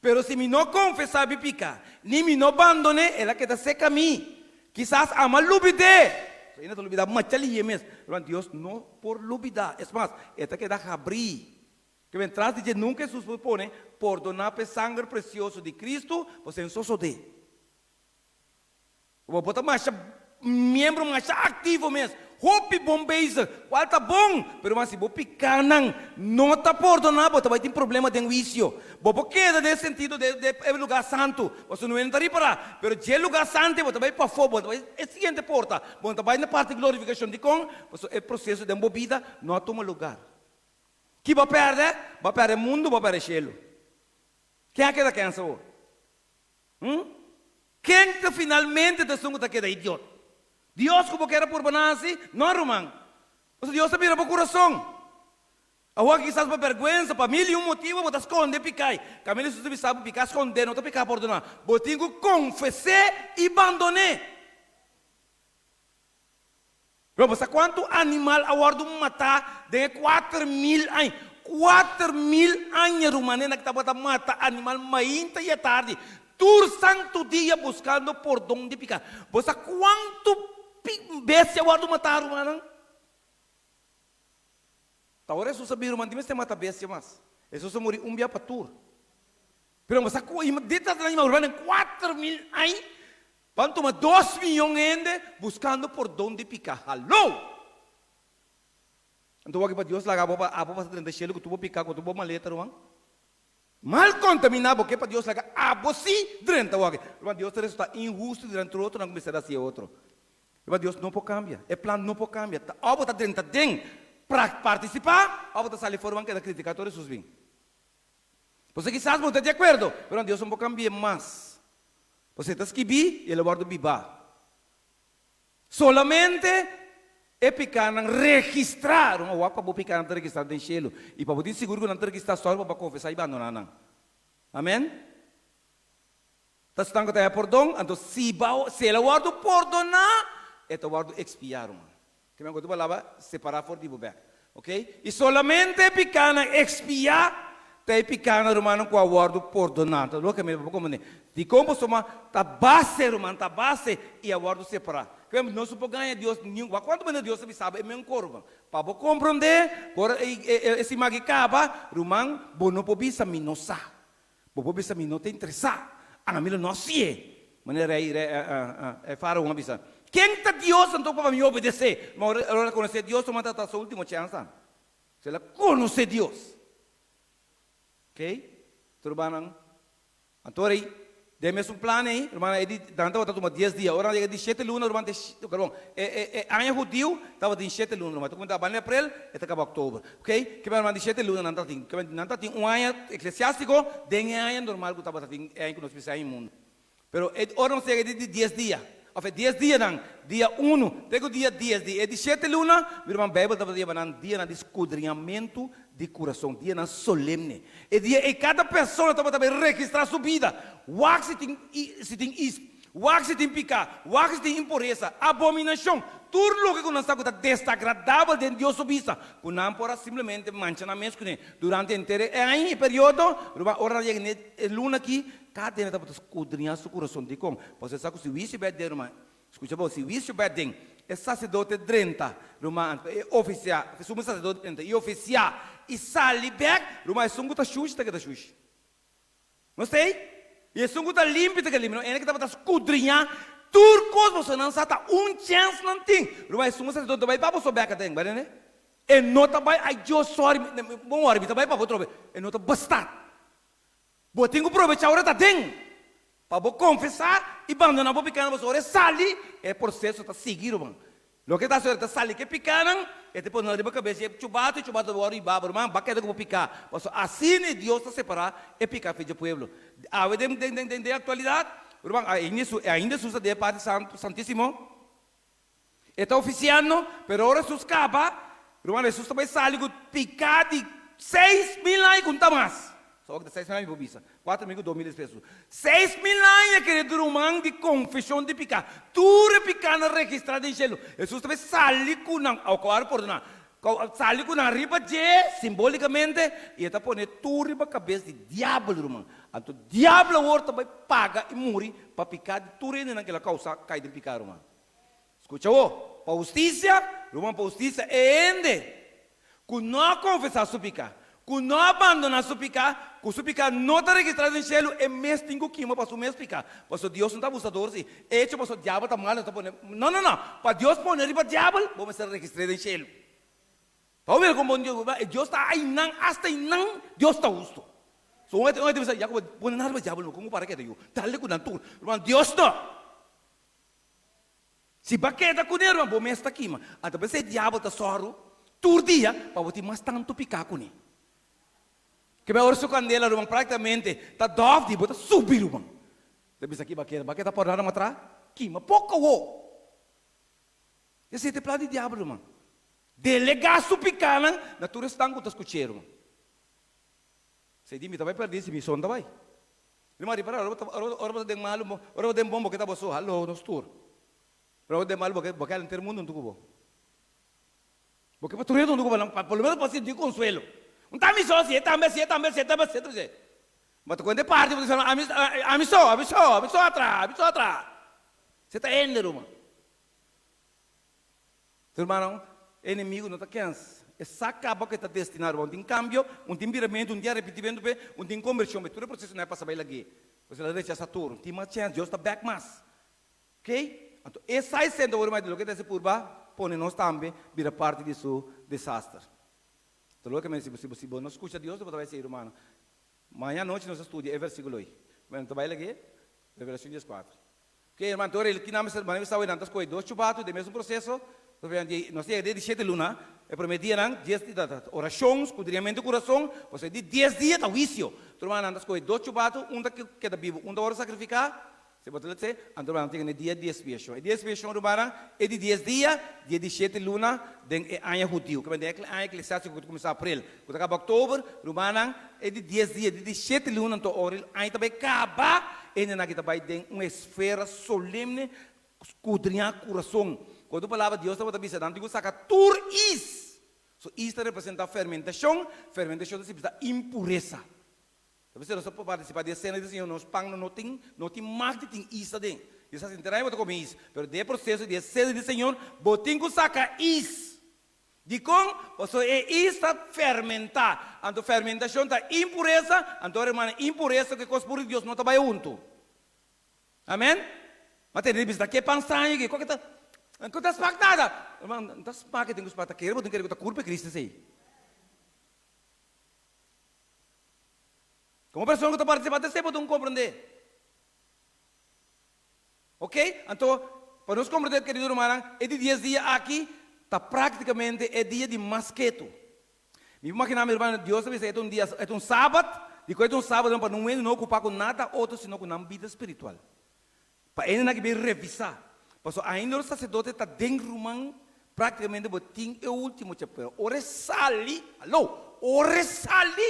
Pero si mi no konfesá mi piká, ni mi no bandon'é, el a keda seka mi. Kisas ama lubid'é. So hende ta lubidá macha lihé mes. Ruman, Dios no por lubidá. Es mas, e ta keda habrí. Ke men tras di dje nunka Hesus por pone, Pordoná p'e sanger presioso di Kristu, bo sen sosodé. Bo por ta masha miembro masha aktivo mes, hopi bon bezig, kual ta bon, pero mas si bo pikanan no ta pordoná bo ta bai tin problema den huisio. Bo por keda den e sentido de de e lugá santu, pasobra no hende ta ripará, pero dje lugá santu bo ta bai pafó, bo ta bai e siguiente porta, bo no ta bai na parti glorifikashon. Dikon? Pasobra e proseso den bo bida no a tuma lugar. Ki bo a pèrdè? Bo a pèrdè mundu, bo a pèrdè shelu. Ken a keda kensa awor? Hm? Ken ta finalmente ta esun ku ta keda idiot? Dios ku bo kier a purba nan hasi? No, ruman. Pasobra Dios ta mira bo kurason. Awor kisas pa bèrgwensa, pa mil i un motibu bo ta skonde pikai. Kaminda Hesus ta bisa bo piká skondé no ta piká pordoná. Bo tin ku konfes'é i bandon'é. Pero bo sa kuantu animal a wòrdu matá den e 4000 aña? 4000 aña rumannan tabata mata animal mainta i atardi, tur santu dia buskando pordon di piká. Bo sa kuantu bestia a wòrdu matá, rumannan? Ta ora Hesus a bira ruman, di mester mata bestia mas. Hesus a muri un bia pa tur. Pero bo sa ku di ta animal rumannan 4000 aña Ban tuma dos miyon hende buskando pordon di piká. Hallo! Anto wak pa Dios laga abo pa abo pasa drenta shelu ku tur bo piká, ku tur bo maleta, ruman. Mal kontaminá bo ke pa Dios laga abo sí drenta wak. Ruman, Dios ta resultá inhustu dilanti tur otronan ku mester hasi e otro. Ruman, Dios no por kambia. E plan no por kambia. Ta abo ta drenta den pra partisipá, abo ta sali for, ruman, keda kritiká tur Hesus bin. Pasobra kisas bo ta di akuerdo, pero Dios no por kambia mas. Pasobra e ta skibí i el a wòrdu bibá. Solamente e pikánan registrá. Ruman, wak pa bo pikánan ta registrá den shelu. I pa bo tin sigur ku nan ta registrá, sòru pa bo a konfesá i bandoná nan. Amèn. Ta esnan ku ta haña pordon, anto si bo, si el a wòrdu pordoná, e ta wòrdu ekspiá, ruman. Ke men ku otro palabra, separá for di bo bèk. Ok? I solamente e pikánan ekspiá ta e pikánan, rumannan, ku a wòrdu pordoná. Ta loke mi por komprendé. Dikon pasobra ta base, ruman, ta base i a wòrdu separá. Ke men nos no por gaña Dios niun. Wak kuantu manera Dios ta bisa bo e men kor, ruman. Pa bo komprendé, ku ora e siman aki kaba, ruman, bo no por bisa mi no sa. Bo por bisa mi no ta interesá. Ami lo no hasié. Manera rei e faraon a bisa, Ken ta Dios anto pa mi obedesé? Ma ora el a konosé Dios, tuma ta su último chèns. El a konosé Dios. Oké? Turbanan. Anto ora ei, den mesun plan ei, rumannan, e di, nan tabata tuma dies dia. Ora nan yega di shete luna, ruman, te, perdon, e, e, e aña hudiu tabatin shete luna, ruman. Ta kuminsá banda aprel, e ta kaba oktober. Ok, ke men di shete luna nan ta tin? Ke men nan ta tin un aña eklesiástiko den e aña normal ku tabata tin e aña ku nos bisa aña mundu. Pero e ora nos yega e di di dies dia, òf e dies dianan, dia unu te ku dia dies di e di shete luna, mi ruman Beibel tabata yama nan dianan di skudriñamentu di kurason, dianan solemne. E dia ei kada persona tabata bai registrá su bida, wak si tin si tin is, wak si tin piká, wak si tin impuresa, abominashon, tur loke ku nan sa ku ta desagradabel den Dios su bista, ku nan por a simplemente mancha nan mes kuné durante henter e aña, e periodo. Ruman, ora nan yega n'e e luna akí, kada hende tabata skudriñá su kurason. Dikon? Pasobra e sa ku si wisio bèt den, ruman, skucha bon, si wisio bèt den. e saserdote drenta, ruman, anto e ofisiá, e sumo saserdote drenta i ofisiá i sali bèk, ruman, esun ku ta shushi ta keda shushi. No stei? I esun ku ta limpi ta keda limpi. No, ene ku tabata skudriñá tur kos, boso nan sa ta un chèns nan tin. Ruman, e sumo saserdote ta bai pa boso bèk aden, bai tende? E no ta bai, ai Dios, sòri, bon wòri, mi ta bai pa bo atrobe. E no ta basta. Bo tin ku probechá ora ta den pa bo konfesá i bandoná bo pikánan pasobra ora e sali e proseso ta sigui ruman. Loke ta hasi ora e ta sali ku e pikánan e ta pone nan riba kabes di e chubatu i chubatu ta wòrdu hibá bo ruman ba keda ku bo piká pasobra asina Dios ta separá e piká for dje pueblo. Awe den den den aktualidat ruman ainda Hesus ta den e parti santu santísimo. E ta ofisiando, pero ora Hesus kaba, ruman, Hesus ta bai sali ku piká di 6000 aña ku ta mas. So ta 6000 aña mi por bisa, 4000 ku 2000 despues Hesus. 6000 aña kerido ruman di konfeshon di piká. Tur e pikánan registrá den shelu. Hesus ta bai sali ku nan, awo ku a pordoná, sali ku nan riba dje, simbolikamente, i e ta pone tur riba kabes di diabel, ruman. Anto diabel awor ta bai paga i muri pa piká di tur hendenan ku el a kousa kai den piká, ruman. Skucha bo, pa hustisia, ruman, pa hustisia e hende ku no a konfesá su piká, ku no a bandoná su piká, ku su piká no ta registrá den shelu, e mes tin ku kima pa su mes piká. Pasobra Dios no ta abusador, si echo pasobra diabel ta mal, no ta pone, no, no, no, pa Dios pone riba diabel, bo mester registr'é den shelu. Pa bo mira kon bon Dios, Dios ta einan, asta einan Dios ta hustu. So un hende ta bisa, ya ku bo pone nan riba diabel, kon ku para keda yu? Dale ku nan tur. Ruman, Dios no. Si bo a keda kuné, ruman, bo mes ta kima. Anto p'esei diabel ta sòru tur dia pa bo tin mas tantu piká kuné. Kebé ora su kandela, ruman, práktikamente ta dòf di bo ta subi, ruman. Ta bisa ki bo a keda, bo a keda por nada matrá? Kima poko awó. Esei ta e plan di diabel, ruman. Delegá su pikánan na tur esnan ku ta skuch'é, ruman. Esei di mi ta bai pèrdí si mi son ta bai. Ruman, ripara, ora bo ta, ora bo ta den malu, ora bo den bon bo ke ta bo so, hallo, nos tur. Pero ora bo den malu bo ke, bo ke henter mundu huntu ku bo. Bo ke pa tur hende huntu ku bo, pa por lo menos pa sinti konsuelo. Un ta mi so, si e tambe, si e tambe, si e tambe, si e tambe. Bo ta kuenta e parti, bo ta bisa, ami, ami so, ami so, ami so a traha, ami so a traha. Se ta hende, ruman. Hermano, e enemigo no ta kens. E sa caba cu e ta destina riba un tin cambio, un tin biramento, un tin arrepentimento p'e, un tin conversion p'e. Tur e proceso no a pasa bay lag'e. Pues el a rechasa tur. Un tin mas chens, Dios ta bek mas. Ok? Anto e sa e sento awor, di loke ta hasi purba pone nos tambe bira parti di su desaster. Ta loke mi a si si bo no scucha Dios, bo ta bay hasi, hermano. Maña anochi nos a studia e versiculo ei. Bueno, ta bay lag'e, Revelacion 14. Ok, hermano, te ora el kina mester manda mester nan ta skohe dos chubato den mesun proseso. Nos yega dia di shete luna, e prome dianan, dies di ta orashon, skudriñamentu di kurason, pasobra di dies dia ta huisio. Tur hermano nan ta skohe dos chubato, un ta keda bibu, un ta wòrdu sakrifiká, si bo ta lesa, anto nan ta yega na e dia di ekspiashon. E dia di ekspiashon, rumannan, e di dies dia, dia di shete luna den e aña hudiu. Kiba den e aña eklesiástiko ku ta kuminsá aprel, ku ta kaba òktober, rumannan, e di dies dia, di di shete luna, anto ora e aña ta bai kaba, E hendenan aki ta bai den un esfera solemne, skudriñá kurason. Ku otro palabra, Dios tabata bisa nan tin ku saka tur is. So is ta representá fermentashon, fermentashon ta signifika impuresa. Ta bisa nos ta por partisipá di e sena di Señor, nos pan no tin no tin mag di tin is aden. Dios a sinti bo ta kome is, pero den e proseso di e sena di Señor bo tin ku saka is. Dikon? Pasobra e is ta fermentá. Anto fermentashon ta impuresa, anto ora hermano impuresa ku e kos puru di Dios no ta bai huntu. Amen? Ma tende di bisa ta ke pan straño aki, koke ta ku ta smak nada. Hermano, no ta smak e tin ku smak, ta kere bo tin kere ku ta kurpa e Cristo esei. Komo persona ku ta partisipá ta esei bo tin ku komprendé. Ok, anto pa nos komprendé kerido rumannan, e di dies dia aki ta práktikamente e dia di mas ketu. Mi por maginá mi rumannan, Dios ta bisa e ta un dia, e ta un sabat, dikon e ta un sabat pa nun hende no okupá ku nada otro sino ku nan bida spiritual. Pa hendenan aki bin revisá, pasobra ainda ora saserdote ta den ruman, práktikamente bo tin e último chapeo. Ora e sali, aló, ora e sali,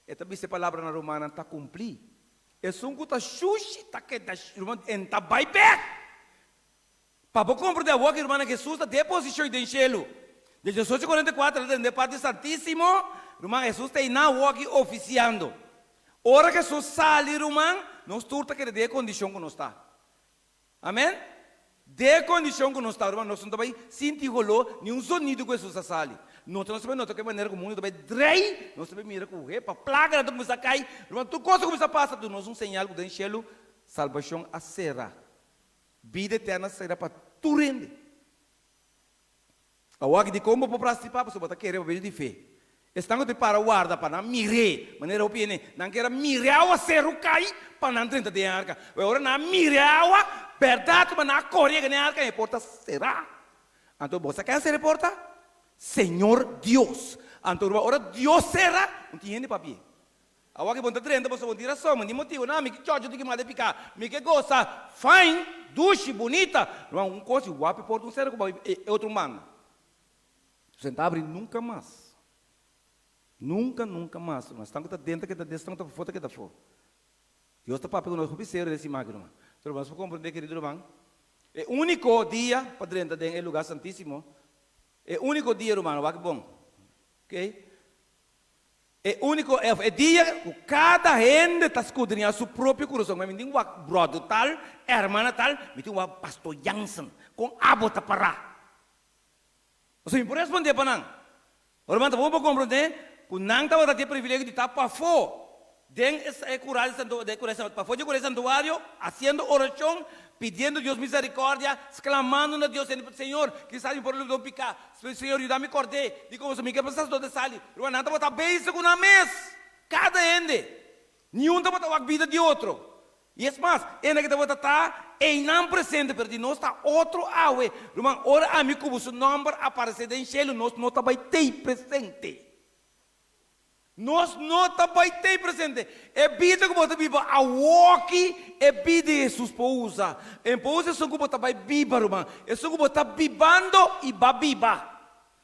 E ta bisa e palabranan rumannan ta kumplí. Esun ku ta shushi ta keda ruman en ta bai bèk. Pa bo komprendé awor ki rumannan Hesus ta den e posishon den shelu. Den 1844 el a tende parti Santísimo, ruman Hesus ta einan awor aki ofisiando. Ora Hesus sali ruman, nos tur ta keda den e kondishon ku nos ta. Amen. Den e kondishon ku nos ta ruman nos no ta bai sinti holó ni un zonido ku Hesus a sali. Nos no ta bai nota ku e manera ku mundu ta bai drei, nos ta bai mira ku hepa plaganan ta kuminsá kai, ruman tur kos ta kuminsá pasa, duna nos un señal ku den shelu salbashon a sera, bida eterno a sera pa tur hende. Awor dikon bo por partisipá? Pasobra bo ta kere pa medio di fe. Esnan ku ta para warda pa nan mir'é, manera hopi hende, nan kier a mir'é awaseru kai pa nan drenta den e arka. Pero ora nan a mir'é awa, bèrdat ku nan a kore yega den e arka, e porta será. Anto bo sa ken a sera e porta? Señor Dios. Anto ora Dios sera, no tin hende papia. Awor ki bo ta drenta boso bo tin rason, bo tin motibu. No, mi ke chocho tin ki manda e piká. Mi ke gosa fine, dushi, bunita. Ruman, un kos i wapi por ta un sera ku bo e otro banda. Senta abri nunka mas. Nunka, nunka mas, ruman. Esnan ku ta dentro keda dentro, esnan ku ta pafó ta keda afó. Dios ta papia ku nos hopi serio den siman aki, ruman. Pero nos por komprendé, kerido ruman, e úniko dia pa drenta den e lugá santísimo, e úniko dia, ruman, wak bon, okay? E úniko òf e dia ku kada hende ta skudriñá su propio kurason. Mi tin wak bròder tal, hermana tal, mi tin wak pastor Jansen. Kon abo ta pará? Pasobra mi por respondé pa nan. Ora nan ta bon pa komprondé ku nan tabata tin e privilegio di ta pafó den e kural di pafó di e kural di santuario, hasiendo orashon, pidiendo Dios miserikordia, sklamando na Dios, Señor, kisas mi por a lubidá un piká. Señor, yuda mi kord'é di komo mi ke pa saserdote sali. Ruman, nan tabata bezig ku nan mes, kada hende. Niun tabata wak bida di otro. I es mas, hende ke tabata ta einan presente, pero di nos ta otro awe. Ruman, ora ami ku bo su nòmber aparesé den shelu, nos no ta bai t'ei presente. Nos no ta bai t'ei presente. E bida ku bo ta biba awoki, e bida di Hesus por usa. E por usa esun ku bo ta bai biba, ruman. Esun ku bo ta bibando i ba biba.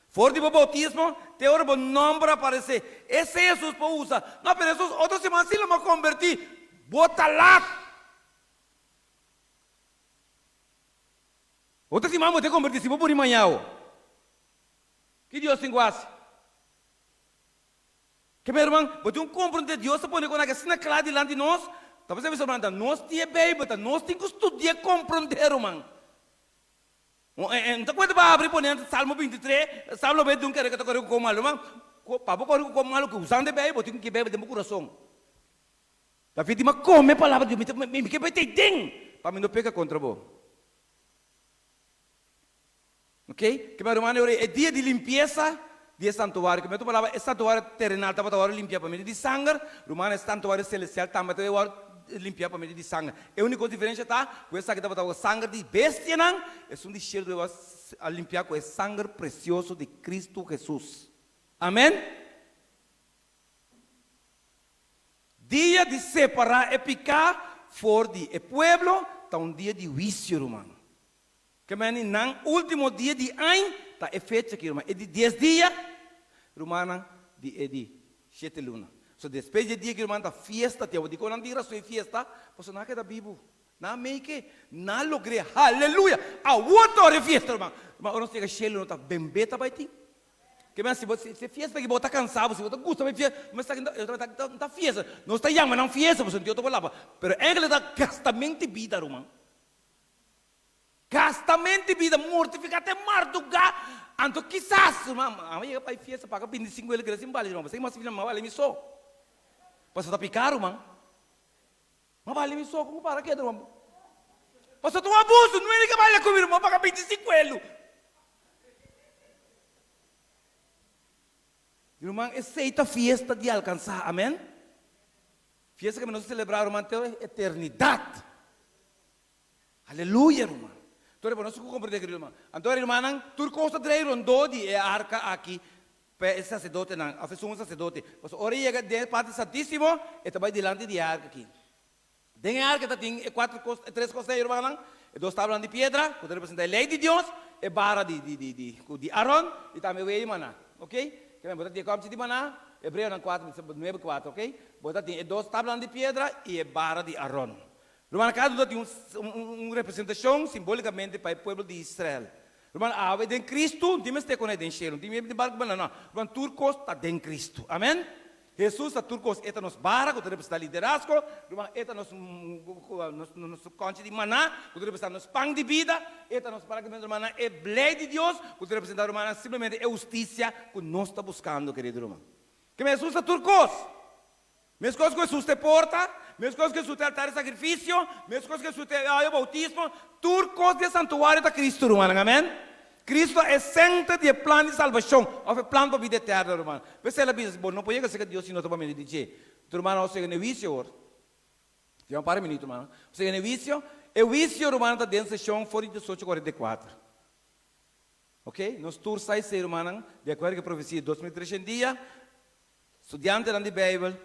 For di bo boutismo te ora bo nòmber aparesé. Esei Hesus por usa. No, pero Hesus, otro siman si lo mi a kombertí. Bo ta lat. Otro siman bo ta kombertí si bo muri maña. Ki Dios tin ku hasi? Ke mi herman, bo tin un komprondé Dios ta pone kon asina kla dilanti nos? Ta pasá bisa ruman, ta nos tin e Beibel, ta nos tin ku studi'é komprondé ruman. No ta kuenta pa abri pone Salmo 23, Salmo 21 kere ku ta kore ku kon malu ruman. Pa bo kore ku kon malu ku usando e Beibel, bo tin ku ke Beibel den bo kurason. David di, Mi a kome palabra di Dios, mi ke mete den pa mi no peka kontra bo. Ok, ke mi rumannan ora e dia di limpiesa di e santuario, ku mi otro palabra e santuario terenal tabata wòrdu limpiá pa medio di sanger, rumannan e santuario selestial tambe tabata wòrdu limpiá pa medio di sanger. E úniko diferensha ta ku esaki tabata wòrdu sanger di bestianan, esun di shelu tabata wòrdu limpiá ku e sanger presioso di Kristu Hesus. Amen. Dia di separá e piká for di e pueblo ta un dia di huisio, ruman. Ke meni nan ultimo dia di añ ta e fecha ki ruman e di dies dia, rumannan di e di shete luna. So despues di e dia ki ruman ta fiesta te awor. Dikon nan tin rason e fiesta? Pasobra nan a keda bibu. Nan a make, nan a logr'é. Haleluya! Awor ta ora e fiesta ruman. Ruman ora nos yega shelu no ta bembé ta bai tin. Ke men si bo si e fiesta aki bo ta kansa bo si bo ta gusta bai fiesta men sa ki ta ta fiesta. Nos ta yama nan fiesta pasobra Dios ta por laba. Pero enkele ta gastamenti bida ruman. Gastamenti bida, mortifiká te mardugá. Anto kisas, ruman, amo yega bai fiesta paga 25 el keda sin bali, ruman. Pasei mas fina, m'a bali mi so. Pasobra ta piká, ruman. M'a bali mi so, komo para keda, ruman? Pasobra ta un abuso, no hende ke bali ku mi, ruman, paga 25 elu. Ruman, esei ta fiesta di alkansá, amen? Fiesta ku nos ta selebrá, ruman, te eternidat. Aleluya, ruman. Tur e nos ku komprendé, kerido ruman. Anto e rumannan, tur kos ta drei rondó di e arka aki pa e saserdotenan, òf e sumo saserdote. Pasobra ora e yega den e parti santísimo, e ta bai dilanti di e arka aki. Den e arka ta tin e kuater kos, e tres kosnan ei, rumannan, e dos tablanan di piedra, ku ta representá e lei di Dios, e bara di di di di ku di Aron, i tambe e wea di maná. Oké? Ke men bo ta tin e kòmchi di maná, Hebreonan kuater, nuebe kuater, oké? Bo ta tin e dos tablanan di piedra i e bara di Aron. Ruman, kada un ta tin un representashon simbolikamente pa e pueblo di Israel. Ruman, awe den Kristu, no tin mester konai den shelu, no tin mester barku banana, no. Ruman, tur kos ta den Kristu. Amen? Hesus ta tur kos, e ta nos bara ku ta representá liderazgo, ruman, e ta nos nos kònchi di maná ku ta representá nos pan di bida, e ta nos práktikamente rumannan e lei di Dios ku ta representá rumannan simplemente e hustisia ku nos ta buskando, kerido ruman. Keme Hesus ta tur kos. Meskos ku Hesus ta e porta, meskos ku Hesus ta e altar di sakrifisio, meskos ku Hesus ta e awa di boutismo, tur kos di e santuario ta Kristu, rumannan. Amèn. Kristu ta e sentro di e plan di salbashon, òf e plan pa bida eterno, rumannan. P'esei el a bisa, Bo no por yega serka Dios si no ta pa medio di dje. Anto, rumannan, nos yega na e huisio awor. Tin un par di minuto, rumannan. Nos yega na e huisio. E huisio, rumannan, ta den seshon for di diesocho kuarenta i kuater. Ok? Nos tur sa esei, rumannan, di akuerdo ku e profesia di 2300 dia. Studiantenan di Beibel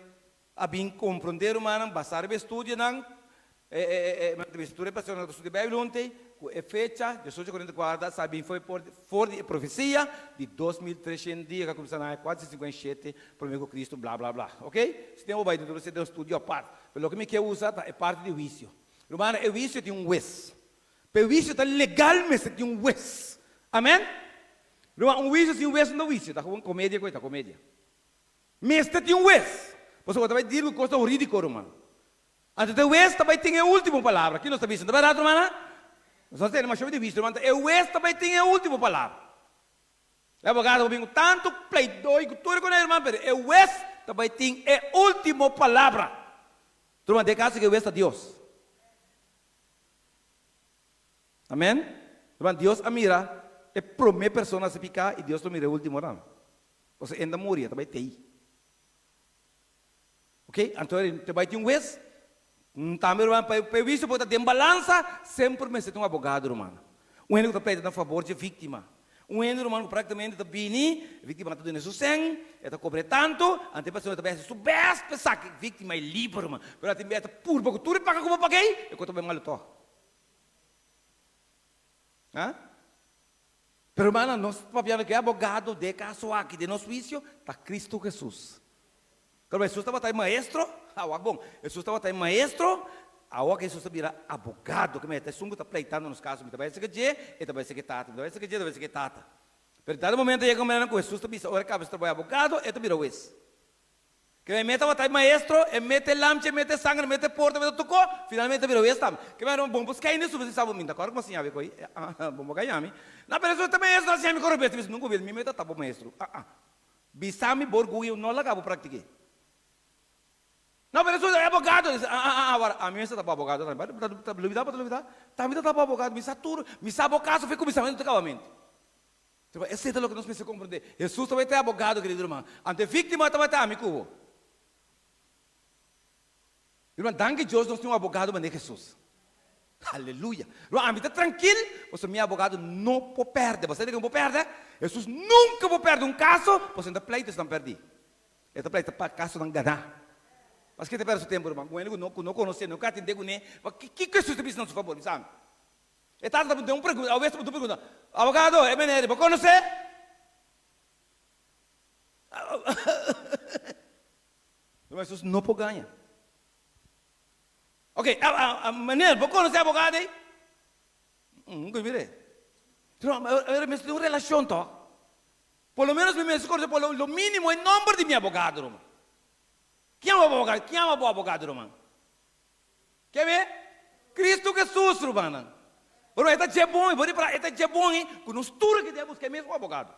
a bin komprondé, rumannan, basá riba e studionan, e, e, e, e, e, tur e personanan ku ta studia Beibel hunte, ku e fecha, 1844, sa bin for, for di e profesia di 2300 dia ku a kuminsá na aña 457 promé ku Kristu, bla bla bla. Ok? Si tempu bai dentro esei ta un studio apart. Pero loke mi ke usa ta e parti di huisio. Rumannan, e huisio tin un hues. Pa e huisio ta legal mester tin un hues. Amen? Ruman, un huisio sin hues no ta huisio, ta gewoon komedia ku e ta komedia. Mester tin un hues. Pasobra bo ta bai deal ku kosnan hurídiko, ruman. Anto e hues ta bai tin e último palabra. Ki nos ta bisa? No ta bèrdat, rumannan? Nos no tene masha di huisio, ruman. E hues ta bai tin e último palabra. E abogado por bin ku tantu pleidoi ku tur e konei, ruman, pero e hues ta bai tin e último palabra. Ruman, den e kaso ku e hues ta Dios. Amen. Ruman, Dios a mira e promé persona hasi piká i Dios lo mira e último tambe. Pasobra e ta muri, e ta bai tei. Ok, anto te bai tin un hues. Tambe ruman, pa e huisio por ta den balansa, semper mester tin un abogado, ruman. Un hende ku ta pleita na fabor dje víktima. Un hende, ruman, ku práktikamente ta bini, e víktima ta duna su sèn, e ta kobr'é tantu, anto e persona ta bai hasi su bèst pa e saka e víktima ei liber, ruman. Pero a tin bes e ta purba ku tur e paga ku bo pag'ei, e kos ta bai malu tòg. Ha? Pero hermana, nos papiando ku e abogado den e kaso aki, den nos huisio, ta Kristu Hesus. Pero Hesus tabata e maestro, ha wak bon, Hesus tabata e maestro, awor ku Hesus a bira abogado, ke mester ta esun ku ta pleitando nos kaso, mi ta bai esaki dje, e ta bai esaki tata, mi ta bai esaki dje, e ta bai esaki tata. Pero dado momento yega un manera ku Hesus ta bisa ora e kaba su trabou di abogado, e ta bira hues. Ke mester tabata e maestro, e mete lamchi, e mete sanger, e mete porta, e mete tokó, finalmente bira hues tambe. Ke manera un bon por skei nesu, bo sa, mi ta kòrda ku mi a siña bo e koi, bo gaña mi. No, pero Hesus ta maestro, a siña mi kòrda bes, mi bisa, nunka mi mester ta bo maestro, ah ah. Bisa mi bo orguyo no laga bo praktik'é. No, pero Hesus e abogado, dice, ah ah ah, awor ami mester ta bo abogado tambe. Bo ta lubida, bo ta lubida? Tambe ta bo abogado, mi sa tur, mi sa bo kaso fe kuminsamentu te kabamentu. Esei ta loke nos mester komprendé. Hesus tabata e abogado, kerido ruman. Anto e víktima tabata ami ku bo. Ruman, danki Dios nos tin un abogado manera Hesus. Aleluya! Ruman, ami ta trankil pasobra mi abogado no por pèrdè. Bo sa dikon por pèrdè? Hesus nunka por pèrdè un kaso pasobra e ta pleita esnan pèrdí. E ta pleita pa kasonan ganá. Paske e ta pèrdè su tempu, ruman? Ku hende ku no konosé, no ke atendé kuné. Kiko Hesus ta bisa na su fabor? Bisa ami. E tata ta puntra un pregunta, awes ta puntra un pregunta, Abogado, e meneer, bo konosé? Pero Hesus no por gaña. Ok, meneer, bo konosé abogado ei? Nunka mi mir'é. Pero mester tin un relashon tòg. Por lo menos mi mester konosé por lo mínimo e nòmber di mi abogado, ruman. Ken bo abogado? Ken bo abogado, ruman? Ke be? Cristo Jesus, rumannan. Pero e ta dje bon, bo ripara, e ta dje bon ei ku nos tur aki debe buska e mesmo abogado.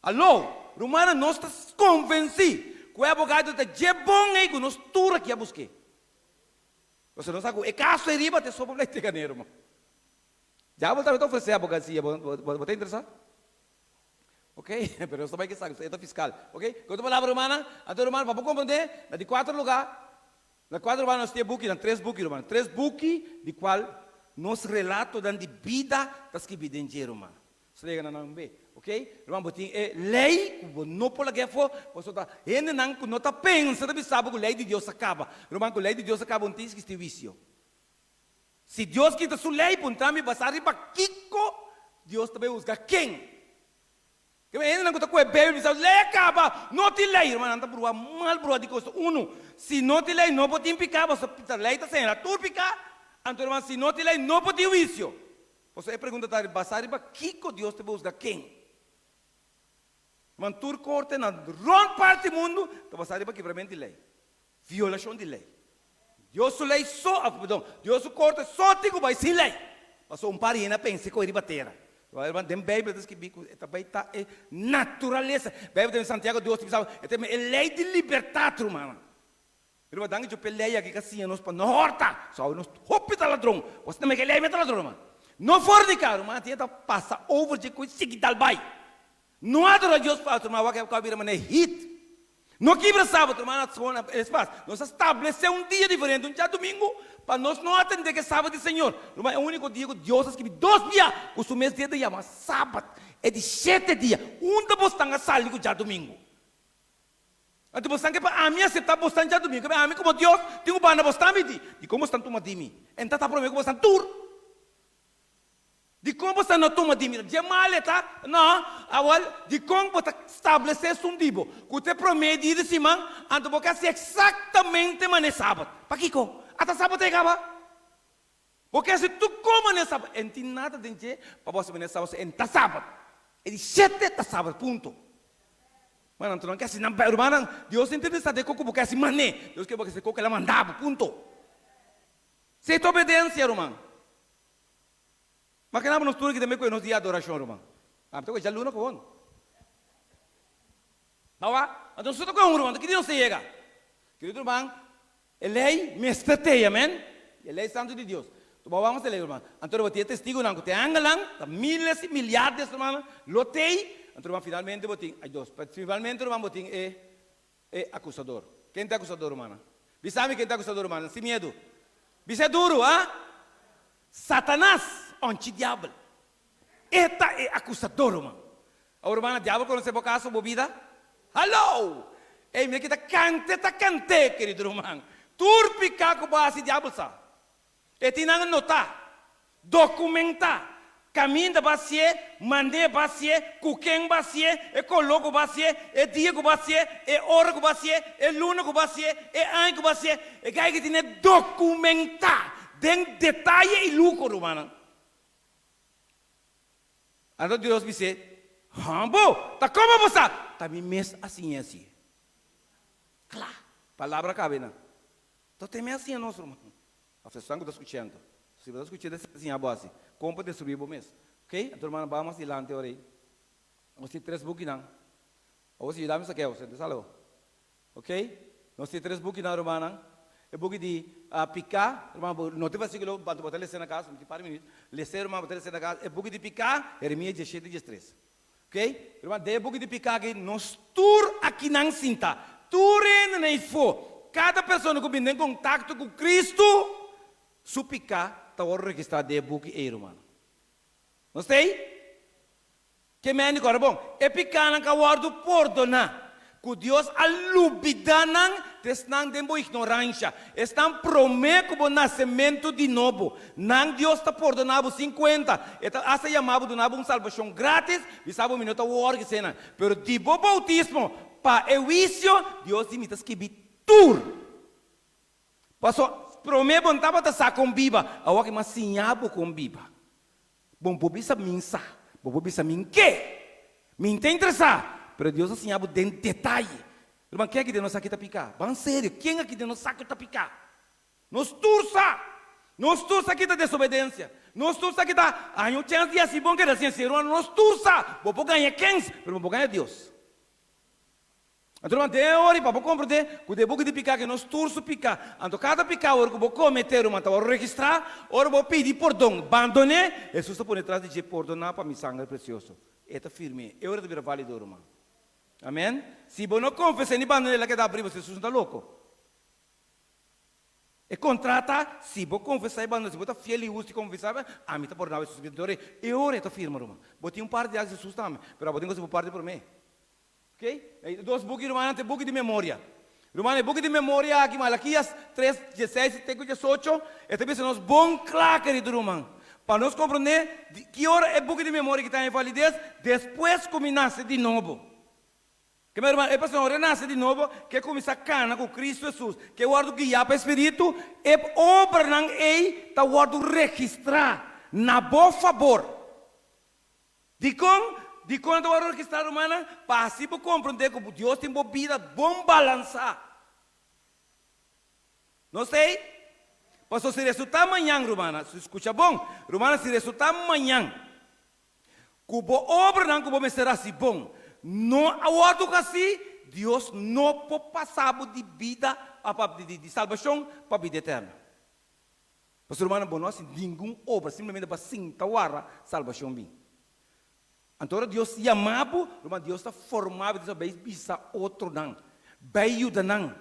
Aló, rumannan, nos ta konvensí ku e abogado ta dje bon ei ku nos tur aki a busk'é. Pasobra nos sa ku e kaso ei riba ta e sopa blei te gané, ruman. Diabel tambe ta ofresé abogasia, bo, bo, bo ta interesá? Ok, pero nos ta bai ke sa, e ta fiskal. Ok, ku otro palabra rumannan, anto ruman pa bo komprendé, na di kuater lugá, na kuater lugá nos tin e bukinan, tres buki ruman, tres buki di kual nos relatonan di bida ta skibí den dje ruman. Nos ta yega na nan be, ok. Ruman bo tin e lei ku bo no por lag'é afó, pasobra ta hendenan ku no ta pensa ta bisa bo ku lei di Dios a kaba. Ruman, ku lei di Dios a kaba un tin skisti wisio. Si Dios kita su lei puntra mi basá riba kiko Dios ta bai husga ken? Ke hendenan ku ta kohe Beibel bisa lei a kaba, no tin lei. Hermano, nan ta bruha mal bruha di kos. Unu, si no tin lei no por tin piká, pasobra lei ta señalá tur piká. Anto hermano, si no tin lei no por tin huisio. Pasobra e pregunta ta basá riba kiko Dios ta bai husga ken? Man tur korte na rònt parti mundu ta basá riba kibramentu di lei, violashon di lei. Dios su lei so, òf perdon, Dios su korte so tin ku bai sin lei. Pasobra un par di hende a pensa ku e riba tera. Herman, den Beibel ta skibí ku e ta bai ta e naturalesa. Beibel ta den Santiago dos ta bisa e ta e lei di libertat, rumannan. Riba danki Dios p'e lei aki ka siña nos pa no hòrta. So awe nos hopi ta ladron. Bo sa tambe ku e lei mi ta ladron, ruman. No forniká, ruman, tin e ta pasa over dje ku e sigui dal bai. No adorá Dios falsu, ruman, wak e kaba bira manera hit. No kibra sabat, ruman, es mas, nos a stablesé un dia diferente, un djadumingu, pa nos no atendé ku e sabat di Señor. Ruman, e úniko dia ku Dios a skibi dos bia ku su mes dia ta yama sabat, e di shete dia. Unda bo stan a sali ku djadumingu? Anto bosnan ke pa ami aseptá bosnan djadumingu, kebe ami komo Dios tin ku banda bosnan mi di, dikon bosnan tuma di mi? En ta ta promé ku bosnan tur. Dikon bosnan no tuma di mi? Dje mal e ta? No. Awor, dikon bo ta stablesé esun di bo ku ta e promé dia di siman, anto bo ke hasi eksaktamente manera e sabat? Pakiko? Ata sabat ei kaba? Bo ke hasi tur kon manera sabat? En tin nada den dje pa bo hasi manera sabat, en ta sabat. E di shete ta sabat, punto. Bueno, anto nan ke hasi nan bai. Rumannan, Dios no interesa den kon ku bo ke hasi man'é. Dios ke bo hasi kon ku el a manda bo, punto. Esei ta obedensia, ruman. Ma kenaba nos tur aki tambe ku e nos dia adorashon, ruman. Ami ta ku e djaluna ku bon. Bawa, anto nos tur ta ku e un, ruman. Anto ki dia nos ta yega? Kerido ruman, E lei mester t'ei, amen, e lei santu di Dios. Tu bo wak e lei, ruman. Anto riba tin e testigunan ku ta e angelnan, ta miles i miliardes, rumannan, lo t'ei. Anto, ruman, finalmente bo tin, ai Dios, finalmente, ruman, bo tin e, e akusador. Ken ta e akusador, rumannan? Bisa mi ken ta e akusador, rumannan, sin miedu. Bisa e duru, ah! Satanas, onchi diabel. E ta e akusador, ruman. Awor, rumannan, diabel konosé bo kaso, bo bida? Hallo! Ey, mira ki ta kante ta kant'é, kerido ruman. Tur piká ku bo hasi, diabel sa. E tin nan anotá, dokumentá, kaminda bo hasié, manera bo hasié, ku ken bo hasié, e koló ku bo hasié, e dia ku bo hasié, e ora ku bo hasié, e luna ku bo hasié, e aña ku bo hasié. E kai ki tine dokumentá den detaye i luho, rumannan. Anto Dios bis'é, Hòmber, ta komo bo sa? Ta mi mes a siña así. Kla, palabra kabe nan. Ta te mi a siña nos, ruman. Òf esnan ku ta skuchando. Si bo ta skuchando, e siña bo así. Kon pa destruí bo mes. Oké, anto rumannan, ban mas dilanti ora ei. Nos tin tres bukinan. Awor si yuda mi sak'é, awor sali awor. Ok, nos tin tres bukinan rumannan. E buki di Piká, ruman bo no tin versikulo anto bo ta lesa na kas, mi tin par di minüt, lesa ruman bo ta lesa na kas, e buki di Piká, Jeremias diesshete diestres. Ok, ruman den e buki di Piká aki nos tur akinan sinta, tur hende na ifó, kada persona ku bin den kontakto ku Kristu, su piká ta wòrdu registrá den e buki ei rumannan. Nos ta ei? Ke mende ku ora bon, e pikánan ka wòrdu pordoná, ku Dios a lubidá nan, ta esnan den bo ignoransha, esnan promé ku bo nasementu di nobo. Nan Dios ta pordoná bo sin kuenta, E ta asta yama bo, duna bo un salbashon grátis, bisa bo mi no ta wòrdu eseinan. Pero di bo boutismo pa e huisio, Dios di mi ta skibi tur. Paso, promé bo no tabata sa kon biba, awor ki mi a siña bo kon biba. Bo no por bisa mi sa, bo por bisa mi ke. Mi no ta interesá, pero Dios a siña bo den detaye. Ruman, ken aki den nos sa ki ta piká? Ban serio, ken aki den nos sa ku ta piká? Nos tur sa! Nos tur sa ki ta desobedensia. Nos tur sa ki ta haña un chèns di hasi bon keda sin hasi. Ruman, nos tur sa! Bo por gaña kens, pero bo no por gaña Dios. Anto ruman, den e ora ei pa bo komprendé ku den e buki di piká ke nos tur su piká. Anto kada piká ora ku bo kometé, ruman, ta wòrdu registrá. Ora bo pidi pordon, bandoné, Hesus ta pone tras di dje, Pordoná pa mi sanger presioso. E ta firm'é. E ora ta bira válido, ruman. Amèn. Si bo no konfes'é ni bandoné, el a keda abrí bo. Hesus no ta loko. E kontrata, si bo konfesá i bandoná, si bo ta fiel i hustu i konfesá, ami ta pordoná bo. Hesus bisa, Anto e ora e ta firma, ruman. Bo tin un parti di Hesus tambe, pero abo tin ku hasi bo parti promé. Ok, e dos buki rumannan ta e buki di memoria. Ruman, e buki di memoria aki, Malakias tres, dieseis te ku diesocho, e ta bisa nos bon kla, kerido ruman, pa nos komprondé di ki ora e buki di memoria ki ta haña valides, despues ku mi nase di nobo. Ke mi ruman, e persona ora e nase di nobo, ke kuminsá kana ku Kristu Hesus, ke wòrdu guiá pa e Spiritu, e obranan ei ta wòrdu registrá na bo fabor. Dikon? Dikon nan ta wòrdu registrá, rumannan? Pa hasi bo komprondé ku Dios tin bo bida bon balansá. No sei? Pasobra si resultá mañan, rumannan, skucha bon, rumannan, si resultá mañan ku bo obranan ku bo mester hasi bon no a wòrdu hasí, Dios no por pasa bo di bida di salbashon pa bida eterno. Pasobra, rumannan, bo no hasi ningun obra, simplemente bo a sinta warda salbashon bin. Anto ora Dios yama bo, ruman, Dios ta forma bo, Dios ta bai bisa otronan, bai yuda nan.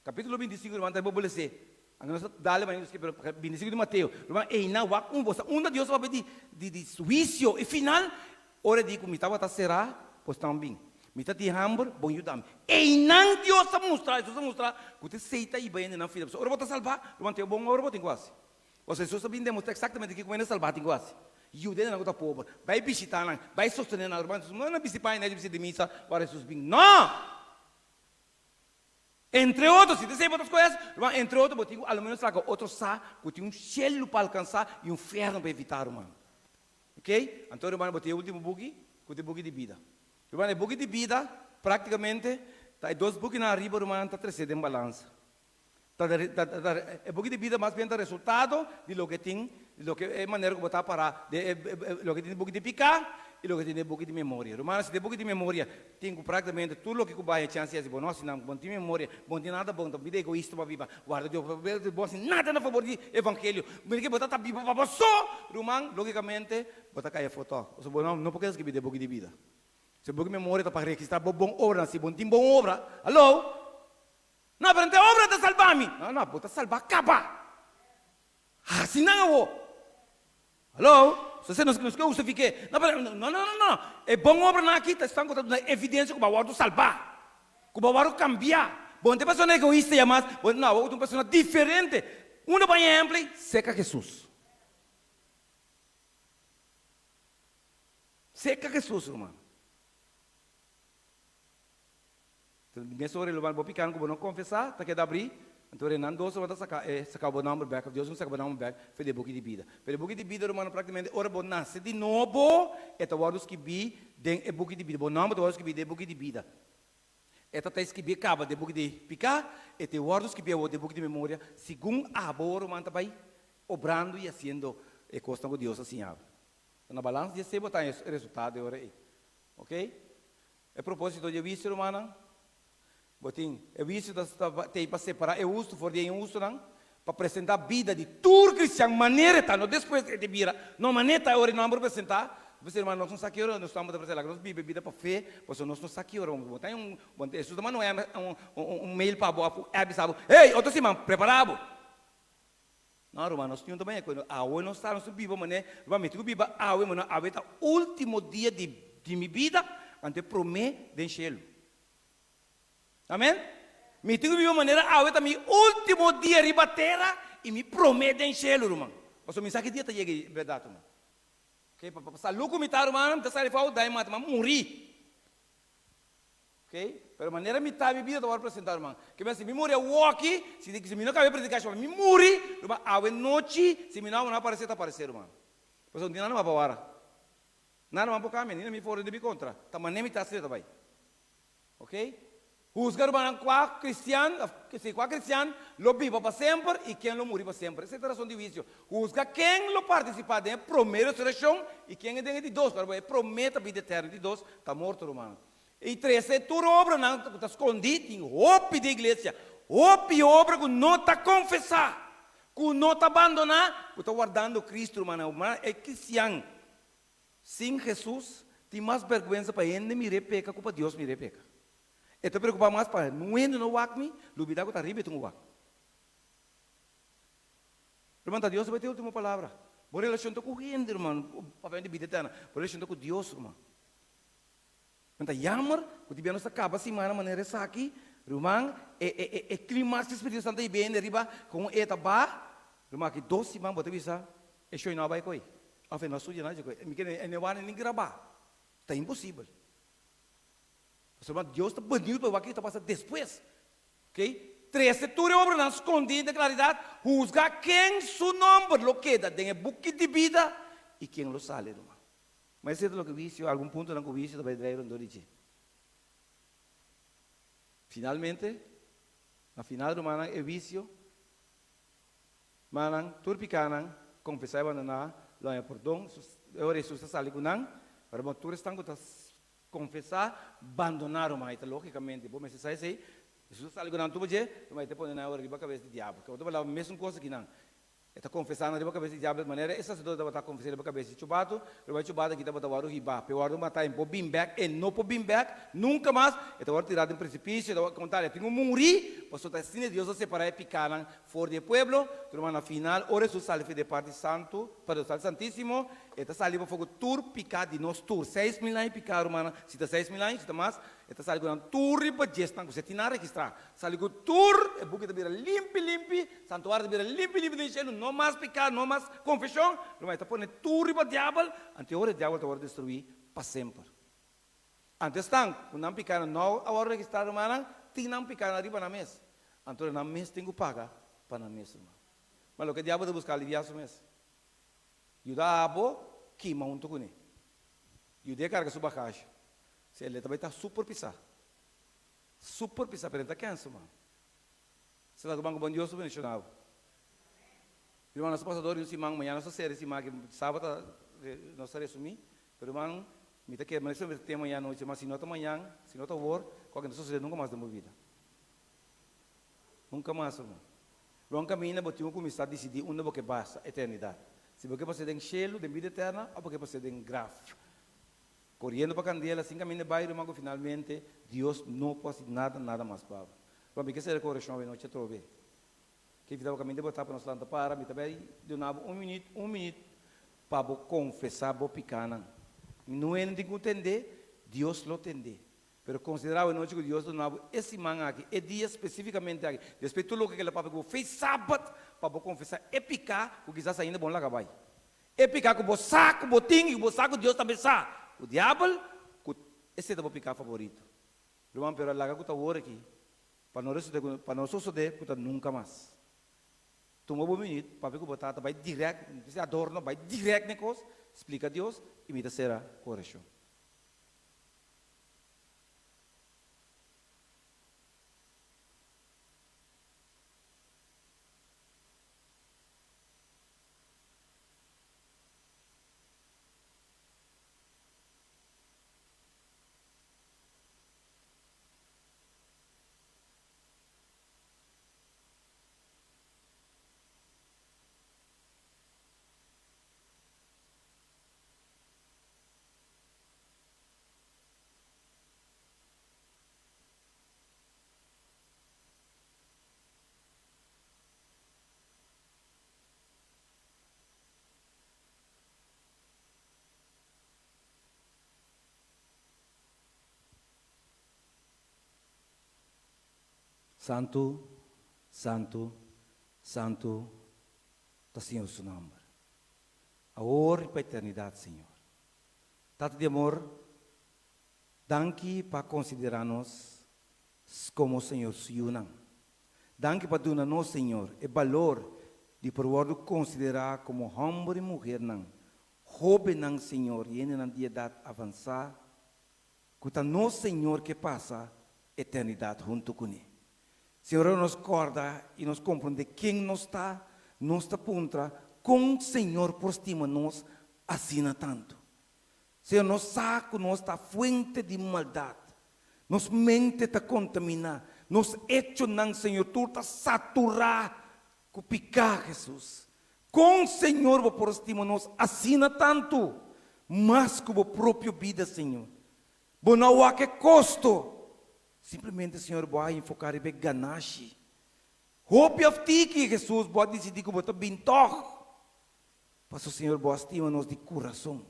Capítulo 25, ruman, ta bo lese. Anto nos ta dale manera nos ke, pero 25 di Mateo. Ruman, einan wak un bo sa unda Dios a papia di di di huicio i final, ora e di ku mi tabata será, bo stan bin. Mi ta tin hamber, bon yuda mi. Einan Dios ta mustra, Hesus ta mustra ku ta esei ta hiba hendenan fila. Pasobra ora bo ta salbá, ruman, ta e bon ora bo tin ku hasi. Pasobra Hesus ta bin demostra eksaktamente kiko hende salbá tin ku hasi. Yuda hendenan ku ta pober, bai bishitá nan, bai sostené nan. Ruman, Hesus no a bisti paña nèchi bisti di misa ora Hesus bin. No! Entre otro, si ta esei bo ta skohe hasi, ruman, entre otro bo tin ku alomenos laga otro sa ku tin un shelu pa alkansá i un fèrnu pa evitá, ruman. Ok? Anto, ruman, bo tin e último buki, ku ta e buki di bida. Ruman, e buki di bida, práktikamente, ta e dos bukinan ariba, ruman, ta tresé den balansa. Ta, ta, ta, e buki di bida mas bien ta resultado di loke tin, di loke e manera ku bo ta pará, den e, e, loke tin den buki di piká i loke tin den e buki di memoria. Rumannan, si den buki di memoria tin ku práktikamente tur loke ku bo haña chèns di hasi, bo no hasi nan, bo no tin memoria, bo no tin nada bon, ta un bida egoista pa biba, warda Dios, bo no hasi nada na fabor di evangelio, mira ke bo ta ta biba pa bo so, ruman, lógikamente bo ta kai afó tòg, pasobra bo no por keda skibí den buki di bida. Si buki memoria ta pa registrá bo bon obranan, si bo no tin bon obra, haló! No, pero no ta e obra ta salba mi. No, no, bo ta salba kaba. Hasi nan awo. Hallo? So nos nos ke hustifiké. No, pero no, no, no, no. E bon obranan aki ta esnan ku ta duna evidensia ku bo a wòrdu salbá, ku bo a wòrdu kambiá. Bo no ta e persona egoista ya mas, bo no, bo ta un persona diferente. Unda bo haña ehèmpel ei? Serka Hesus. Serka Hesus, ruman. Mes ora e lo bo piká ku bo no konfesá ta keda abrí, anto ora nan dos lo ta saka e saka bo nòmber bèk òf Dios lo saka bo nòmber bèk for di e buki di bida. Pero e buki di bida rumannan praktikamente ora bo nase di nobo e ta wòrdu skibí den e buki di bida, bo nòmber ta wòrdu skibí den e buki di bida. E ta ta skibí kaba den e buki di piká, e ta wòrdu skibí awor den e buki di memoria segun abo ruman ta bai obrando i hasiendo e kosnan ku Dios a siña bo. Na balans di esei bo ta haña e resultado e ora ei. Oke? E propósito di e huisio, rumannan, bo tin, e huisio ta t'ei pa separá e hustu for di e inhustunan, pa presentá bida di tur kristian manera e ta, no despues e ta bira, no manera ta e ora e nòmber presentá. P'esei, ruman, nos no sa ki ora nos nòmber ta presentá, laga nos biba e bida pa fe, pasobra nos no sa ki ora. Bo ta un, bo Hesus ta manda un un mail pa bo òf un app bisa bo, Hey, otro siman, prepará bo! No, ruman, nos tin un ta baña ku awe nos ta, nos ta biba manera, ruman, mi tin ku biba awe, manera awe ta último dia di di mi bida, anto e promé den shelu. Amen? Mi tin ku biba manera awe ta mi último dia riba tera i mi promé den shelu, ruman. Pasobra mi sa ki dia ta yega e bèrdat, ruman. Oke, pa salú ku mi ta, rumannan, mi ta sali for dai mata, mi a muri. Ok, pero manera mitá mi bida ta wòrdu presentá, ruman. Ke men si mi muri awoki, si si mi no kaba e predikashon, mi muri, ruman, awe nochi, si mi nòmber no aparesé, ta aparesé, ruman. Pasobra no tin nada mas pa wara. Nada mas por kambia, ni na mi for ni na mi kontra. Ta manera mi ta asina ta bai. Ok? Husga, rumannan, kua kristian, òf si, kua kristian lo biba pa semper i ken lo muri pa semper. Esei ta rason di huisio. Husga ken lo partisipá den e promé resurekshon i ken den e di dos. Pasobra e promé ta bida eterno, e di dos ta morto, rumannan. I trese tur obranan ku ta skondí, tin hopi den iglesia, hopi obra ku no ta konfesá, ku no ta bandoná, ku ta wardando Kristu, rumannan. Rumannan, e kristian sin Hesus tin mas bèrgwensa pa hende mir'é peka ku pa Dios mir'é peka. E ta preokupá mas pa un hende no wak mi, lubidá ku ta riba e tin ku wak. Ruman, ta Dios ta bai tin e último palabra. Bo relashon ta ku hende, ruman, papia di bida eterna. Bo relashon ta ku Dios, ruman. Nan ta jammer ku di bia nos ta kaba simana manera esaki, ruman, e e e e klimaks di Spiritu Santu ei bende riba kon e ta ba, ruman aki dos siman bo ta bisa e shoy no a bai koe, òf e no a studia nada koe, mi kere e no wak ni grabá, ta imposibel. Pasobra Dios ta beniut pa wak kiko ta pasa despues, ok. Trese tur e obranan skondí den klaridat, husga ken su nòmber lo keda den e buki di bida i ken lo sali, ruman. Ma esei ta loke wisio, algun puntonan ku wisio ta bai drei rondó di dje. Finalmente, na final rumannan e wisio, manan, tur pikanan, konfesá i bandoná, lo haña pordon. E ora Hesus ta sali ku nan, pero bon, tur esnan ku ta konfesá, bandoná ruman, i ta lógikamente, bo mester sa esei, Hesus ta sali ku nan tur pa dje, ruman, i ta pone nan e ora riba kabes di diabel. Ke otro palabra, mesun kos aki nan. E ta konfesá nan riba kabes di diabel, manera e saserdote tabata konfesá riba kabes di chubatu, riba e chubatu aki tabata wòrdu hibá p'e wòrdu matá, e no por bin bèk, e no por bin bèk nunka mas, e ta wòrdu tirá den presipisio, e ta wòrdu kontá, e tin ku muri, pasobra ta asina Dios a separá e pikánan for di e pueblo. Ruman, na final, ora Hesus sali for di e parti santu, perdon, sali santísimo, e ta sali pafó ku tur piká di nos tur, 6000 aña piká, rumannan, si ta 6000 aña, si ta mas, e ta sali ku nan tur riba djesnan ku se tin nan registrá, sali ku tur, e buki ta bira limpi limpi, Santuario ta bira limpi limpi den shelu, no mas piká, no mas konfeshon, ruman e ta pone tur riba diabel, anto e ora e diabel ta wòrdu destruí pa semper. Anto esnan ku nan pikánan no a wòrdu registrá, rumannan, tin nan pikánan riba nan mes, anto nan mes tin ku paga pa nan mes, ruman. Ma loke diabel ta buska aliviá su mes, yuda abo kima huntu kuné, yud'é karga su bagashi, si el e ta bai ta super pisá, super pisá, pero e ta kèns, ruman. Seta ku ban ku bon Dios ta bendiciona bo. Ruman nos ta pasa dor di un siman, mañana nos ta sera e siman aki, sabado nos ta resumi, pero ruman mi ta kere manera mi ta ten mañana nochi, ma si no ta mañan, si no ta awor, kualke no sosode nunka mas den bo bida. Nunka mas ruman. Ruman kaminda bo tin ku kuminsá disidí unda bo ke basa eternidat. Si bo ke pas'é den shelu, den bida eterna, òf bo ke pas'é den graf. Koriendo pa kandela sin kaminda bai ruman ku finalmente Dios no por hasi nada nada mas pa bo. Ruman mi ke sera koreshon awenochi atrobe. Ke invita bo kaminda bo ta pa nos lanta para mi ta bai duna bo un minüt un minüt pa bo konfesá bo pikanan. No hende tin ku tende, Dios lo tende. Pero konsiderá awenochi ku Dios ta duna bo e siman aki, e dia spesifikamente aki, despues tur loke ke el a papia ku bo fei sabat pa bo konfesá e piká ku kisas ainda bo no laga bai. E piká ku bo sa ku bo tin i ku bo sa ku Dios tambe sa ku diabel ku esei ta bo piká favorito. Ruman, pero a laga ku ta awor aki pa no resulta ku pa no sosodé ku ta nunka mas. Tuma bo minüt, papia ku bo tata, bai dirèk, no precisa adorno, bai dirèk n'e kos, splika Dios i mi ta sera ku orashon. Santu, santu, santu ta Señor su nomber. Awor i pa eternidat, Señor. Tata di amor, danki pa konsiderá nos komo Señor su yunan. Danki pa duna nos, Señor, e balor di por wòrdu konsiderá komo hòmber i muhernan, hóbennan, Señor, i hendenan di edat avansá, ku ta nos, Señor, ke pasa eternidat huntu kuné. Señor, ora nos kòrda i nos komprondé ken nos ta, nos ta puntra kon Señor por stima nos asina tantu. Señor, nos sa ku nos ta fuente di maldat. Nos mente ta kontaminá. Nos echonan, Señor, tur ta saturá ku piká, Hesus. Kon, Señor, bo por stima nos asina tantu, mas ku bo propio bida, Señor? Bo no a wak e kosto. Simplemente, Señor, bo a enfoká riba e ganashi. Hopi òf tiki, Hesus, bo a disidí ku bo ta bin tòg. Paso Señor bo a stima nos di kurason.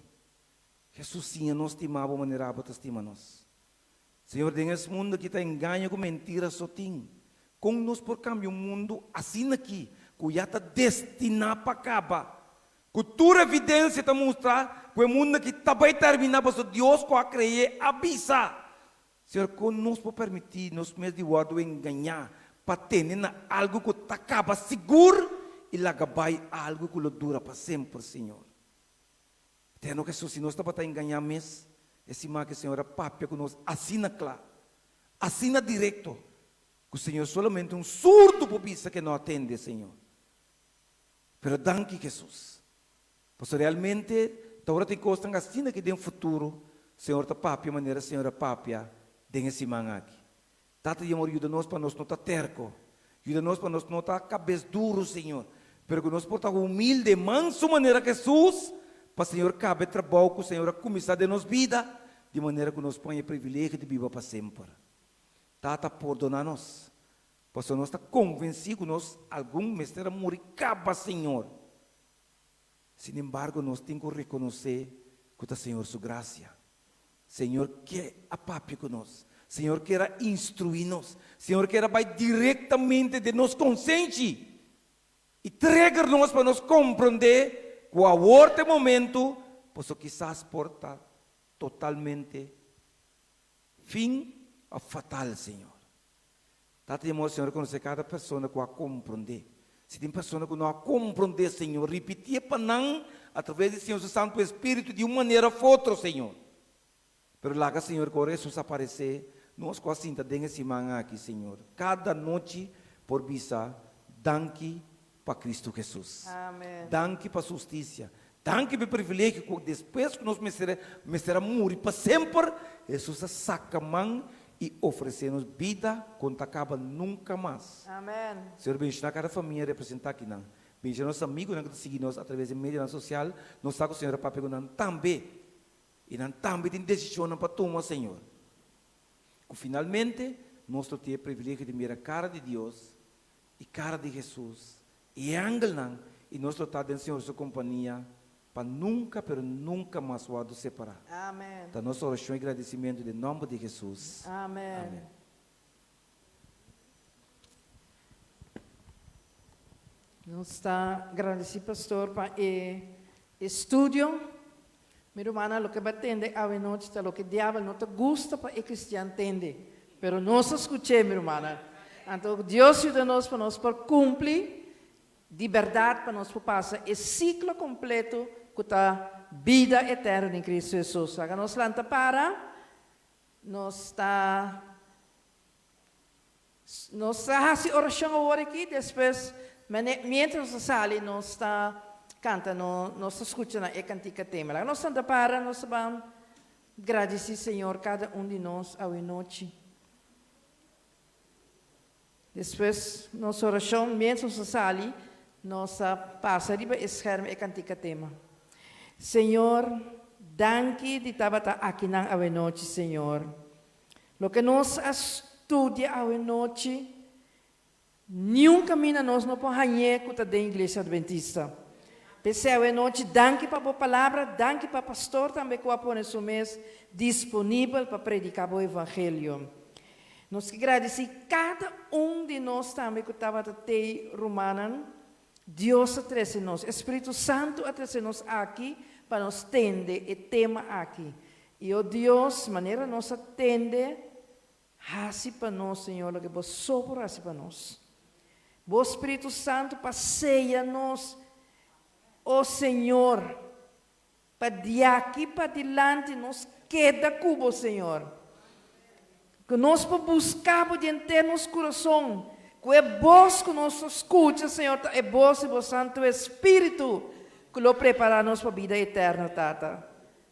Hesus siña nos stima bo manera abo ta stima nos. Señor den es mundo aki ta engaño ku mentira so tin. Kon nos por kambia un mundo asina aki ku ya ta destina pa kaba? Ku tur evidensia ta mustra ku e mundo aki ta bai termina paso Dios ku a kre'é a bisa. Señor kon nos por permití nos mes di wòrdu engañá pa tene na algu ku ta kaba sigur i laga bai algu ku lo dura pa semper, Señor? Eterno Jesus, si nos tabata engañá mes, e siman ku Señor a papia ku nos asina kla, asina direkto, ku Señor solamente un surdu por bisa ku e no a tende, Señor. Pero danki Jesus, pasobra realmente ta ora tin kosnan asina ki den futuro Señor ta papia manera Señor a papia den e siman aki. Tata di amor yuda nos pa nos no ta terko, yuda nos pa nos no ta kabes duru Señor, pero ku nos por ta humilde, manso manera Jesus, pa Señor kaba e trabou ku Señor a kuminsá den nos bida, di manera ku nos por haña e privilegio di biba pa semper. Tata pordona nos, pasobra nos ta konvensí ku nos algun mester a muri kaba Señor. Sin embargo, nos tin ku rekonosé ku ta Señor su grasia. Señor ke a papia ku nos. Señor kier a instruí nos. Señor kier a bai direktamente den nos konsenshi i trigger nos pa nos komprondé ku awor ta e momentu, pasobra kisas por ta totalmente fin òf fatal, Señor. Tata di amor, Señor konosé kada persona ku a komprondé. Si tin persona ku no a komprondé, Señor, ripitié pa nan atraves di Señor su Santu Espíritu di un manera òf otro, Señor. Pero laga, Señor, ku ora Hesus aparesé, nos ku a sinta den e siman aki, Señor, kada nochi por bisa, Danki pa Kristu Hesus. Danki pa Su hustisia. Danki pa e privilegio ku despues ku nos mester mester a muri pa semper, Hesus a saka man i ofresé nos bida ku no ta kaba nunka mas. Señor bendishoná kada famia representá akinan. Bendishoná nos amigunan ku ta sigui nos atraves di medianan sosial. Nos sa ku Señor a papia ku nan tambe. I nan tambe tin desishonnan pa tuma, Señor. Ku finalmente nos lo tin e privilegio di mira kara di Dios i kara di Hesus i e angelnan i nos lo ta den Señor su kompania pa nunka pero nunka mas wòrdu separá. Amen. Ta nos orashon i gradisimentu den nòmber di Hesus. Amen. Amen. Nos ta gradisí pastor pa e estudio. Mi rumannan, loke bo a tende awe nochi ta loke diabel no ta gusta pa e cristian tende, pero nos a scuch'é, mi rumannan. Anto Dios yuda nos pa nos por cumpli di berdad, pa nos por pasa e ciclo completo cu ta bida eterno den Cristo Jesus. Laga nos lanta para, nos ta. Nos ta hasi orashon awor aki, despues mientras nos ta sali nos ta kanta, nos ta skucha na e kantika tema. Laga nos tanta para, nos ta ban gradisí Señor kada un di nos awe nochi. Despues nos orashon, mientras nos ta sali, nos ta pasa riba e scherm e kantika tema. Señor, danki di tabata akinan awe nochi, Señor. Loke nos a studia awe nochi, niun kaminda nos no por hañ'é ku ta den Iglesia Adventista. P'esei awe nochi, danki pa bo palabra, danki pa pastor tambe ku a pone su mes disponibel pa prediká bo evangelio. Nos ke gradisí kada un di nos tambe ku tabata tei rumannan. Dios a trese nos, e Spiritu Santu a trese nos aki pa nos tende e tema aki. I, o Dios, manera nos a tende, hasi pa nos, Señor, loke Bo so por hasi pa nos. Bo Spiritu Santu pa seya nos, o Señor, pa di aki padilanti nos keda ku Bo, Señor. Ku nos por buska Bo di henter nos kurason, ku e bos ku nos ta skucha, Señor, ta e bos di Bo Santu Espíritu ku lo prepará nos pa bida eterno, Tata.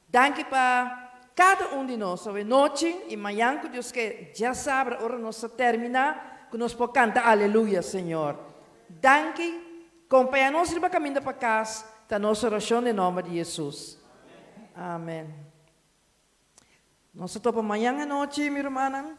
Danki pa kada un di nos awe nochi i mañan ku Dios ke djasabra ora nos ta terminá ku nos por kanta Aleluya, Señor. Danki. Kompaña nos riba kaminda pa kas ta nos orashon den nòmber di Hesus. Amen. Nos ta topa mañan anochi, mi rumannan.